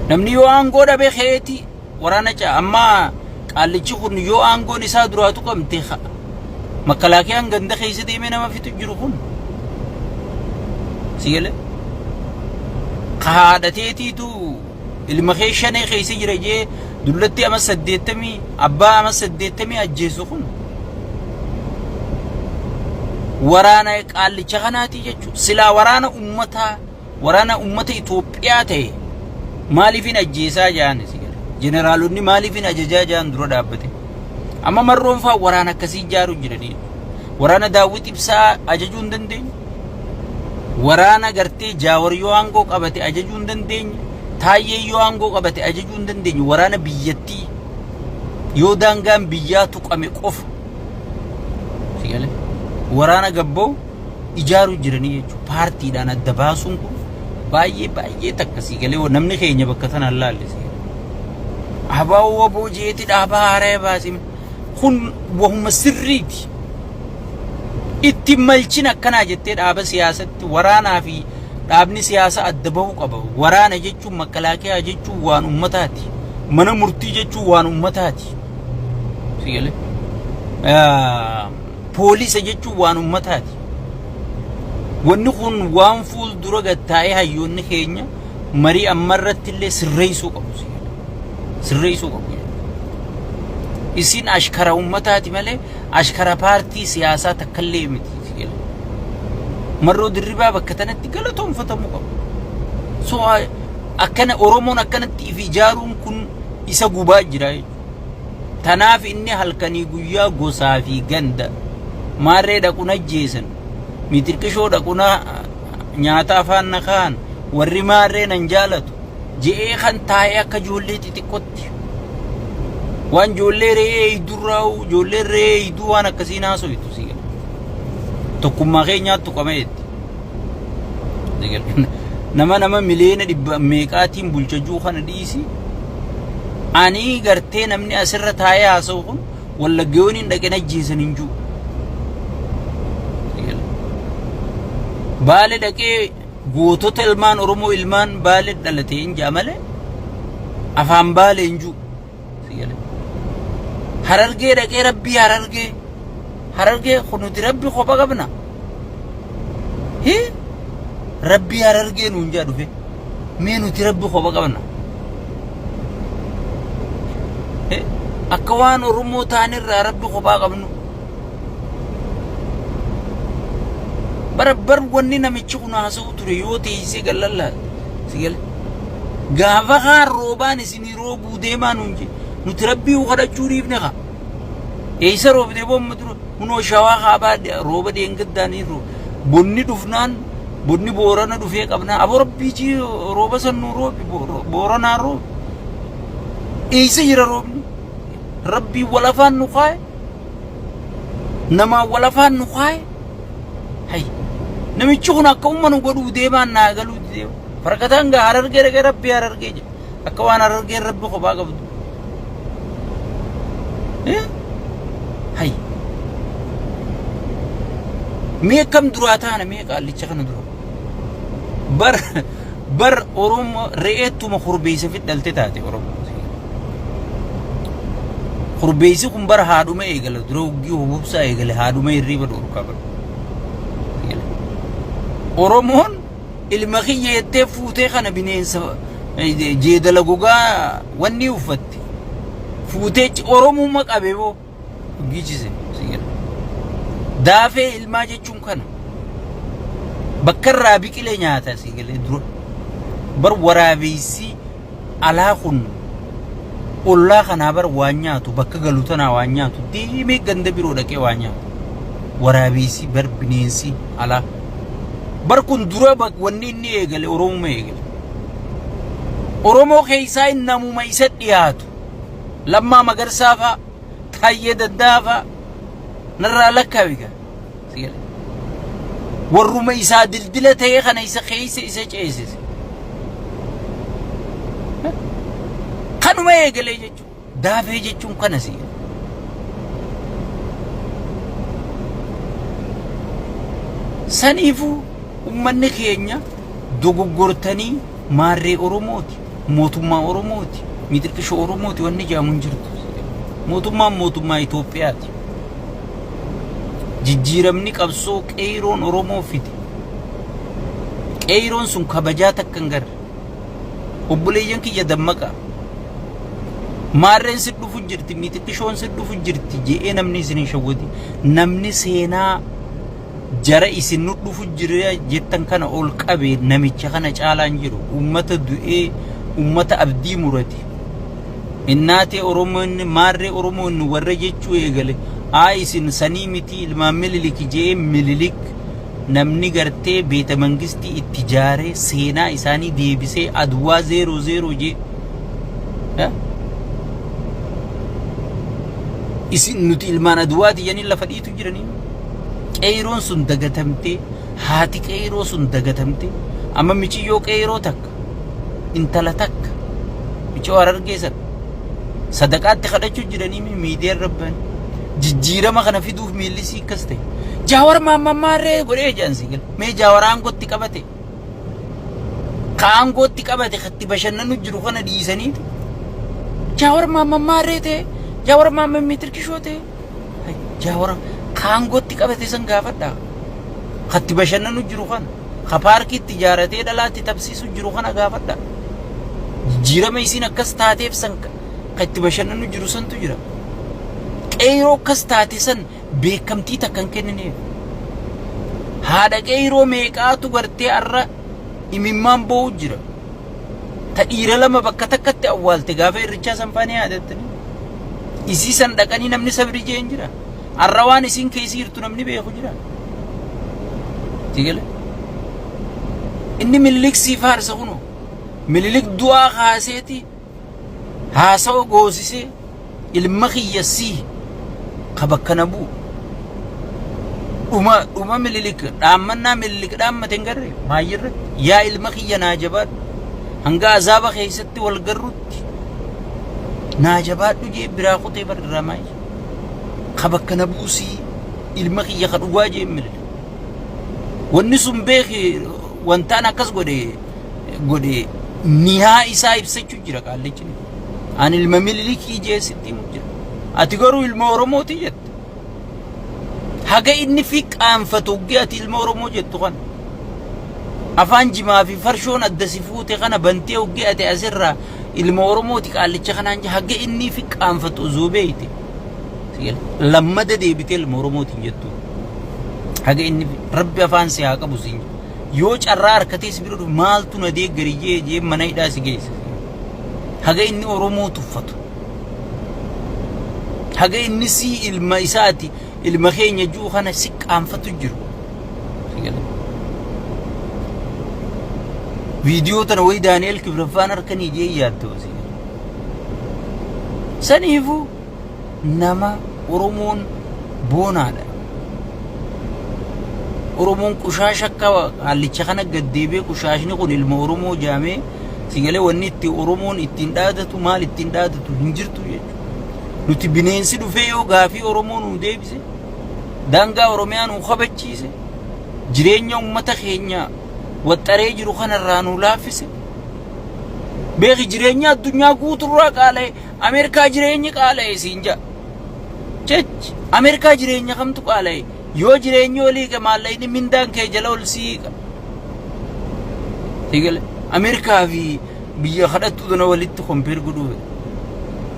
Namni yoo aangoo dhabe keeti waraana ce'a. Amma qaallichi kun yoo aangoon isaa duraa tuqamte makkalaakiyaan ganda keessa deemee nama fixu jiru kun. Si galee? Ka haadha teetiitu Ilma kee shanee keessa jira jee dullatti ama 80 abbaa ama 80 ajjeesu kun waraana qaallicha kanaati jechuudha. Silaa waraana ummataa waraana ummata Itoophiyaa ta'e maaliif hin ajjeesaa jaan si gala. Jeneraalonni maaliif hin ajajaa jaan dura dhaabbate. Amma marroon faa waraana akkasii ijaaruu jiranii. Waraana Daawwit Ibsaa ajajuu hin dandeenye. Waraana gartee Jaawar yoo aangoo qabate ajajuu hin dandeenye. Taayyee yoo aangoo qabate ajajuu hin dandeenyu waraana biyyattii yoo daangaan biyyaa tuqame qofa. Si galee? Waraana gabboo ijaaruu jiranii jechuudha. Paartiidhaan adda baasuun kun baay'ee baay'ee takka si galee namni keenya bakka tanaan laalle si galee. Abaa'oo waboo jeeti dhaabaa haaraa baasime kun wahuma sirriiti. Itti malchin akkanaa jettee dhaaba siyaasatti waraanaa fi dhaabni siyaasaa adda bahuu qaba. Waraana jechuun makalaakiyaa jechuun waan ummataati. Mana murtii jechuun waan ummataati. Si galee? Poolisa jechuun waan ummataati. Wanni kun waan fuuldura gattaa'ee hayyoonni keenya marii ammarratti illee sirreessuu qabu. Si galee? Sirreessuu qabu. Isin ashkara ummataati malee ashkara paartii siyaasaa takkallee miti. Si galee? Marroo Dirribaa bakka tanatti galatoonfatamuu qabu. So akkana Oromoon akkanatti if ijaaruun kun isa gubaa jira jechuudha. Tanaaf inni halkanii guyyaa gosaa fi ganda maarree dhaqu najjeesan mitirqishoo dhaqu na nyaata afaan na kaan warri maarree nan jaalatu je'ee kan taa'ee akka ijoollee xixiqqootti waan ijoollee re'ee eeydurraa ijoolleen re'ee eeyduu waan akkasii naasoytu si gala. Tokkummaa keenyaatti tuqame jetti. Nama nama miliyoona dhibba meeqaatiin bulcha juu kana dhiisi. Ani gartee namni asirra taa'ee haasa'u kun wallaggeewwan dhaqeen ajjeesan hin jiru. Baale dhaqee gootota ilmaan Oromoo ilmaan baale dhalate hin ja'a malee afaan baale hin jiru. Harargee dhaqee rabbii harargee harargee kun nuti rabbi kopha qabna. Hi rabbii harargee nuun jaa dhufe mee nuti rabbi kopha qabna. Akka waan Oromoo taanirraa rabbi kophaa qabnu. Bara bar wanni namichi kun haasa'u ture yoo teessee gallallaa si gale. Gaafa kaan roobaan isinii roobuu deemaa nuun jee nuti rabbii kadhachuu dhiifne kaa. Eessa roobdee boomma dura kunoo shawaa kaabaa rooba deengaddaanii rooba. Bonni dhufnaan bonni boorana dhufee qabnaa aboo rabbii jii rooba san nuu roobi booranaa roobi. Eessa jira roobni? Rabbii wal afaan nu kaaye. Namaa wal afaan nu kaaye. Hay. Namichi kun akka umma nu godhuu deemaan naa galuu deema. Farkataan gaa harargee dhaqee rabbii harargee jedha. Akka waan harargeen rabbi kophaa qabdu. Eh? Hay. Mee akkam duraa taana mee qaallicha kana dura. Bar bar Oromoo re'eettuma korbeessa fidhalte taate Oromoo. Korbeessi kun bara haadhuma eegala dura hoggii hububsaa eegale haadhuma hirriiba dhorkaa bara. Oromoon ilma kiyya jettee fuutee kana bineensa jeedala gogaa wanni uffatte fuutee Oromumma qabe boo gichise daafee ilmaa jechuun kana bakka irraa biqilee nyaata si galee dura bar waraabessi alaa kun ollaa kanaa bar waan nyaatu bakka galu tanaa waan nyaatu deemee ganda biroo dhaqee waan nyaatu waraabessi bar bineensi alaa bar kun dura wanni inni eegale Oromuma eegale Oromoo keessaa inni namuma isa dhiyaatu Lammaa Magarsaa faa Taayyee Danda'aa faa narraa lakkaawi gaa Si galee. Warruma isaa dildila ta'ee kana isa keessa isa ceesise. Kanuma eegalee jechuudha. Daafee jechuun kana si. Saniifuu ummanni keenya dogoggortanii maarree Oromooti, mootummaa Oromooti, mixirqishoo Oromooti wanni jedhamu hin jirtu. Mootummaan mootummaa Itoophiyaati. Jijjiiramni qabsoo qeeyroon Oromoo fide. Qeeyroon sun kabajaa takka hin garre. Obboleeyyan kiyya dammaqaa. Maarreen si dhufu jirti, mixiqqishoon si dhufu jirti je'ee namni isin hin shawwadin. Namni seenaa jara isin nu dhufu jira jettan kana ol qabe namicha kana caalaa hin jiru. Uummata du'ee, uummata abdii murate. Innaatee Oromoo inni maarree Oromoo inni warra jechuu eegale. Haa isin sanii miti ilmaan mililik je'ee mililik namni gartee beeta mangistii itti jaaree seenaa isaanii deebisee Adwaa zeeroo zeeroo jee isin nuti ilmaan Adwaati jedhanii lafa dhiitu jiranii. Qeeyroon sun dagatamtee haati qeeyroo sun dagatamtee amma miciyyoo qeeyroo takka intala takka miciyoo Harargee sana sadaqaatti kadhachuu jiranii miidiyaa irra bahan jijjiirama kana fiduuf miilli sii akkas ta'e. Jaawar maammaarree godhee jedhan si gala. Mee Jaawar aangootti qabate. Ka aangootti qabate katti bashannanu jiru kana dhiisaniitu. Jaawar maammaarree ta'e. Jaawar maammammii tirkishoo ta'e. Jaawar ka aangootti qabate san gaafadhaa. Katti bashannanu jiru kana. Ka paarkiitti ijaaratee dhalaatti tapsiisu jiru kana gaafadha. Jijjiirama isiin akkas taateef san ka itti bashannanu jiru santu jira. Qeeyroo akkas taate san beekamtii takka hin kennineef. Haadha qeeyroo meeqaatu gartee arra imimmaan boo'u jira. Ta dhiira lama bakka takkatti awwaalte gaafa irrichaa san faanii yaadattanii. Isii san dhaqanii namni sabri jee hin jira. Arra waan isiin keessa jirtu namni beeku jira. Sigale. Inni Minilik sii faarsa kunoo. Minilik du'aa kaaseeti haasawa goosisee ilma kiyya sii ka bakka na bu'u. Dhuma dhuma Minilik dhaammannaa Minilik dhaammate hin garree maayyirratti yaa ilma kiyya naa jabaadhu hanga azaaba keessatti wal garrutti naa jabaadhu jee biraa kutee bar irraa maayyi. Ka bakka na buusii ilma kiyya ka dhugaa jee Minilik. Wanni sun beeki wantaan akkas godhe godhe nihaa isaa ibsachuu jira qaallichi. Ani ilma Minilikii jee sitti himu jira. Ati garuu ilma Oromooti jette. Haga inni fi qaanfatu hoggee ati ilma Oromoo jettu kana. Afaan jimaa fi farshoon adda si fuute kana bantee hoggee ati asirraa ilma Oromooti qaallicha kanaan jee haga inni fi qaanfatu osoo beeyte. Lammada deebitee ilma Oromootiin jettu. Haga inni rabbi afaan si haa qabu siin jedhu. Yoo carraa harkatee si bira dhufe maaltu na deeggari jee jee mana hidhaa si geessa. Haga inni Oromoo tuffatu. Haga inni si ilma isaati ilma keenya jiru kana si qaanfatu jiru. Viidiyoo tana wayi Daani'el Kibraffaan harkanii jee yaadda. Saniifuu nama Oromoon boonaadha. Oromoon qushaasha akka qaallicha kana gad deebi'ee qushaashni kun ilma Oromoo jaamee sigalee wanni itti Oromoon ittiin dhaadatu maal ittiin dhaadatu hin jirtu jechuudha. Nuti bineensi dhufee yoo gaafii Oromoo nuu deebise daangaa Oromiyaa nuu kabachiise jireenya uummata keenya waxxaree jiru kanarraa nuu laaffise beeki jireenya addunyaa guuturraa qaala'e Ameerikaa jireenyi qaala'e siin ja'a. Jechi Ameerikaa jireenya kamtu qaala'e? Yoo jireenyi ol hiike maallaqni mindaan kee jala ol sii hiika. Sigale Ameerikaa fi biyya kadhattuu tana walitti kompeer godhuu fedha.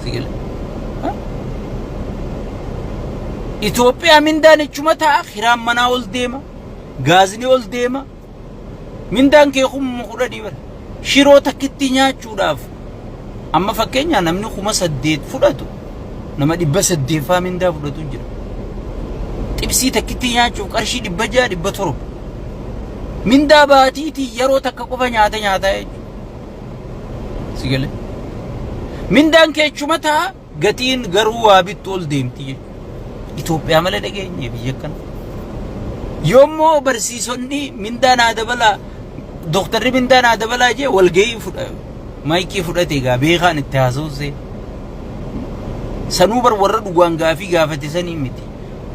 Sigale. Itoophiyaa mindaan ichuma ta'a kiraan manaa ol deema gaazni ol deema Mindaan kee 10,000 bara. Shiroo takkittii nyaachuudhaaf amma fakkeenyaa namni 8,000 fudhatu nama 800 faa mindaa fudhatu jira. Xibsii takkittii nyaachuuf qarshii 600 700. Mindaa baatiitii yeroo takka qofa nyaata nyaataa jechuudha. Si galee? Mindaan kee achuma ta'a Gatiin garuu waa bittu ol deemti jechuudha. Itoophiyaa malee dhageenye biyya akkana. Yoommoo barsiisonni mindaa naa dabalaa dooktarri mindaa naa dabalaa jee walgahii fudha maayikii fudhate egaa beekaan itti haasawsee. Sanuu bar warra dhugaan gaafii gaafate sanii miti.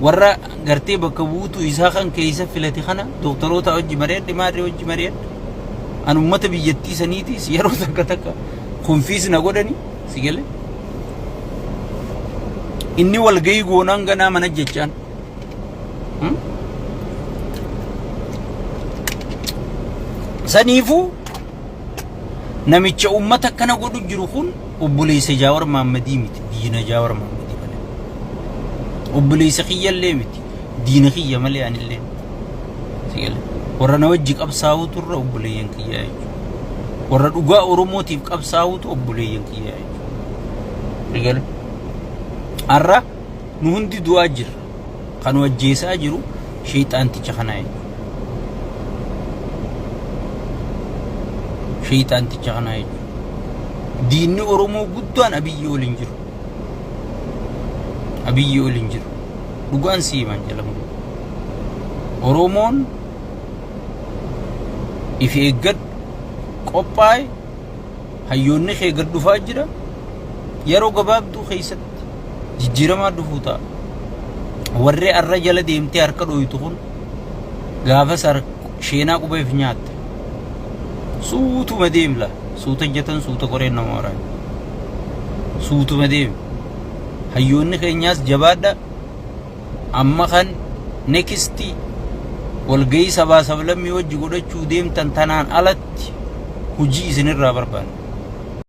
Warra gartee bakka buutuu isaa kan keessa filate kana dooktaroota hojii mari'adhe maarree hojii mari'adhe. An uummata biyyattii saniitiis yeroo takka takka konfiis na godhani. Si galee? Inni walgahii goonaan ganaa mana jechaan. Saniifuu namicha uummata akkana godhu jiru kun obboleessa Jaawar Maammadii miti diina Jaawar Maammadii malee. Obboleessa kiyyallee miti diina kiyya malee anillee. Si galee? Warra na wajji qabsaa'utu irra obboleeyyan kiyyaa jechuudha. Warra dhugaa Oromootiif qabsaa'utu obboleeyyan kiyyaa jechuudha. Si galee? Har'a nu hundi du'aa jirra. Kan nu ajjeesaa jiru sheexaanticha kana jechuudha. Sheeyxaanticha kanaa jechuudha. Diinni Oromoo guddaan Abiyyi ol hin jiru. Abiyyi ol hin jiru. Dhugaan si himan jala muru. Oromoon if eeggadhu, qophaa'e, hayyoonni kee gad dhufaa jira. Yeroo gabaabduu keessatti jijjiiramaa dhufuu ta'a. Warri arra jala deemtee harka dhooytu kun gaafas sheenaa qubeef nyaatta. Suutuma deemla. Suuta ejjatan suuta qoreen nama waraana. Suutuma deemi. Hayyoonni keenyaas jabaadha. Amma kan next walgahii sabaa sablammii wajji godhachuu deemtan tanaan alatti hojii isinirraa barbaanna.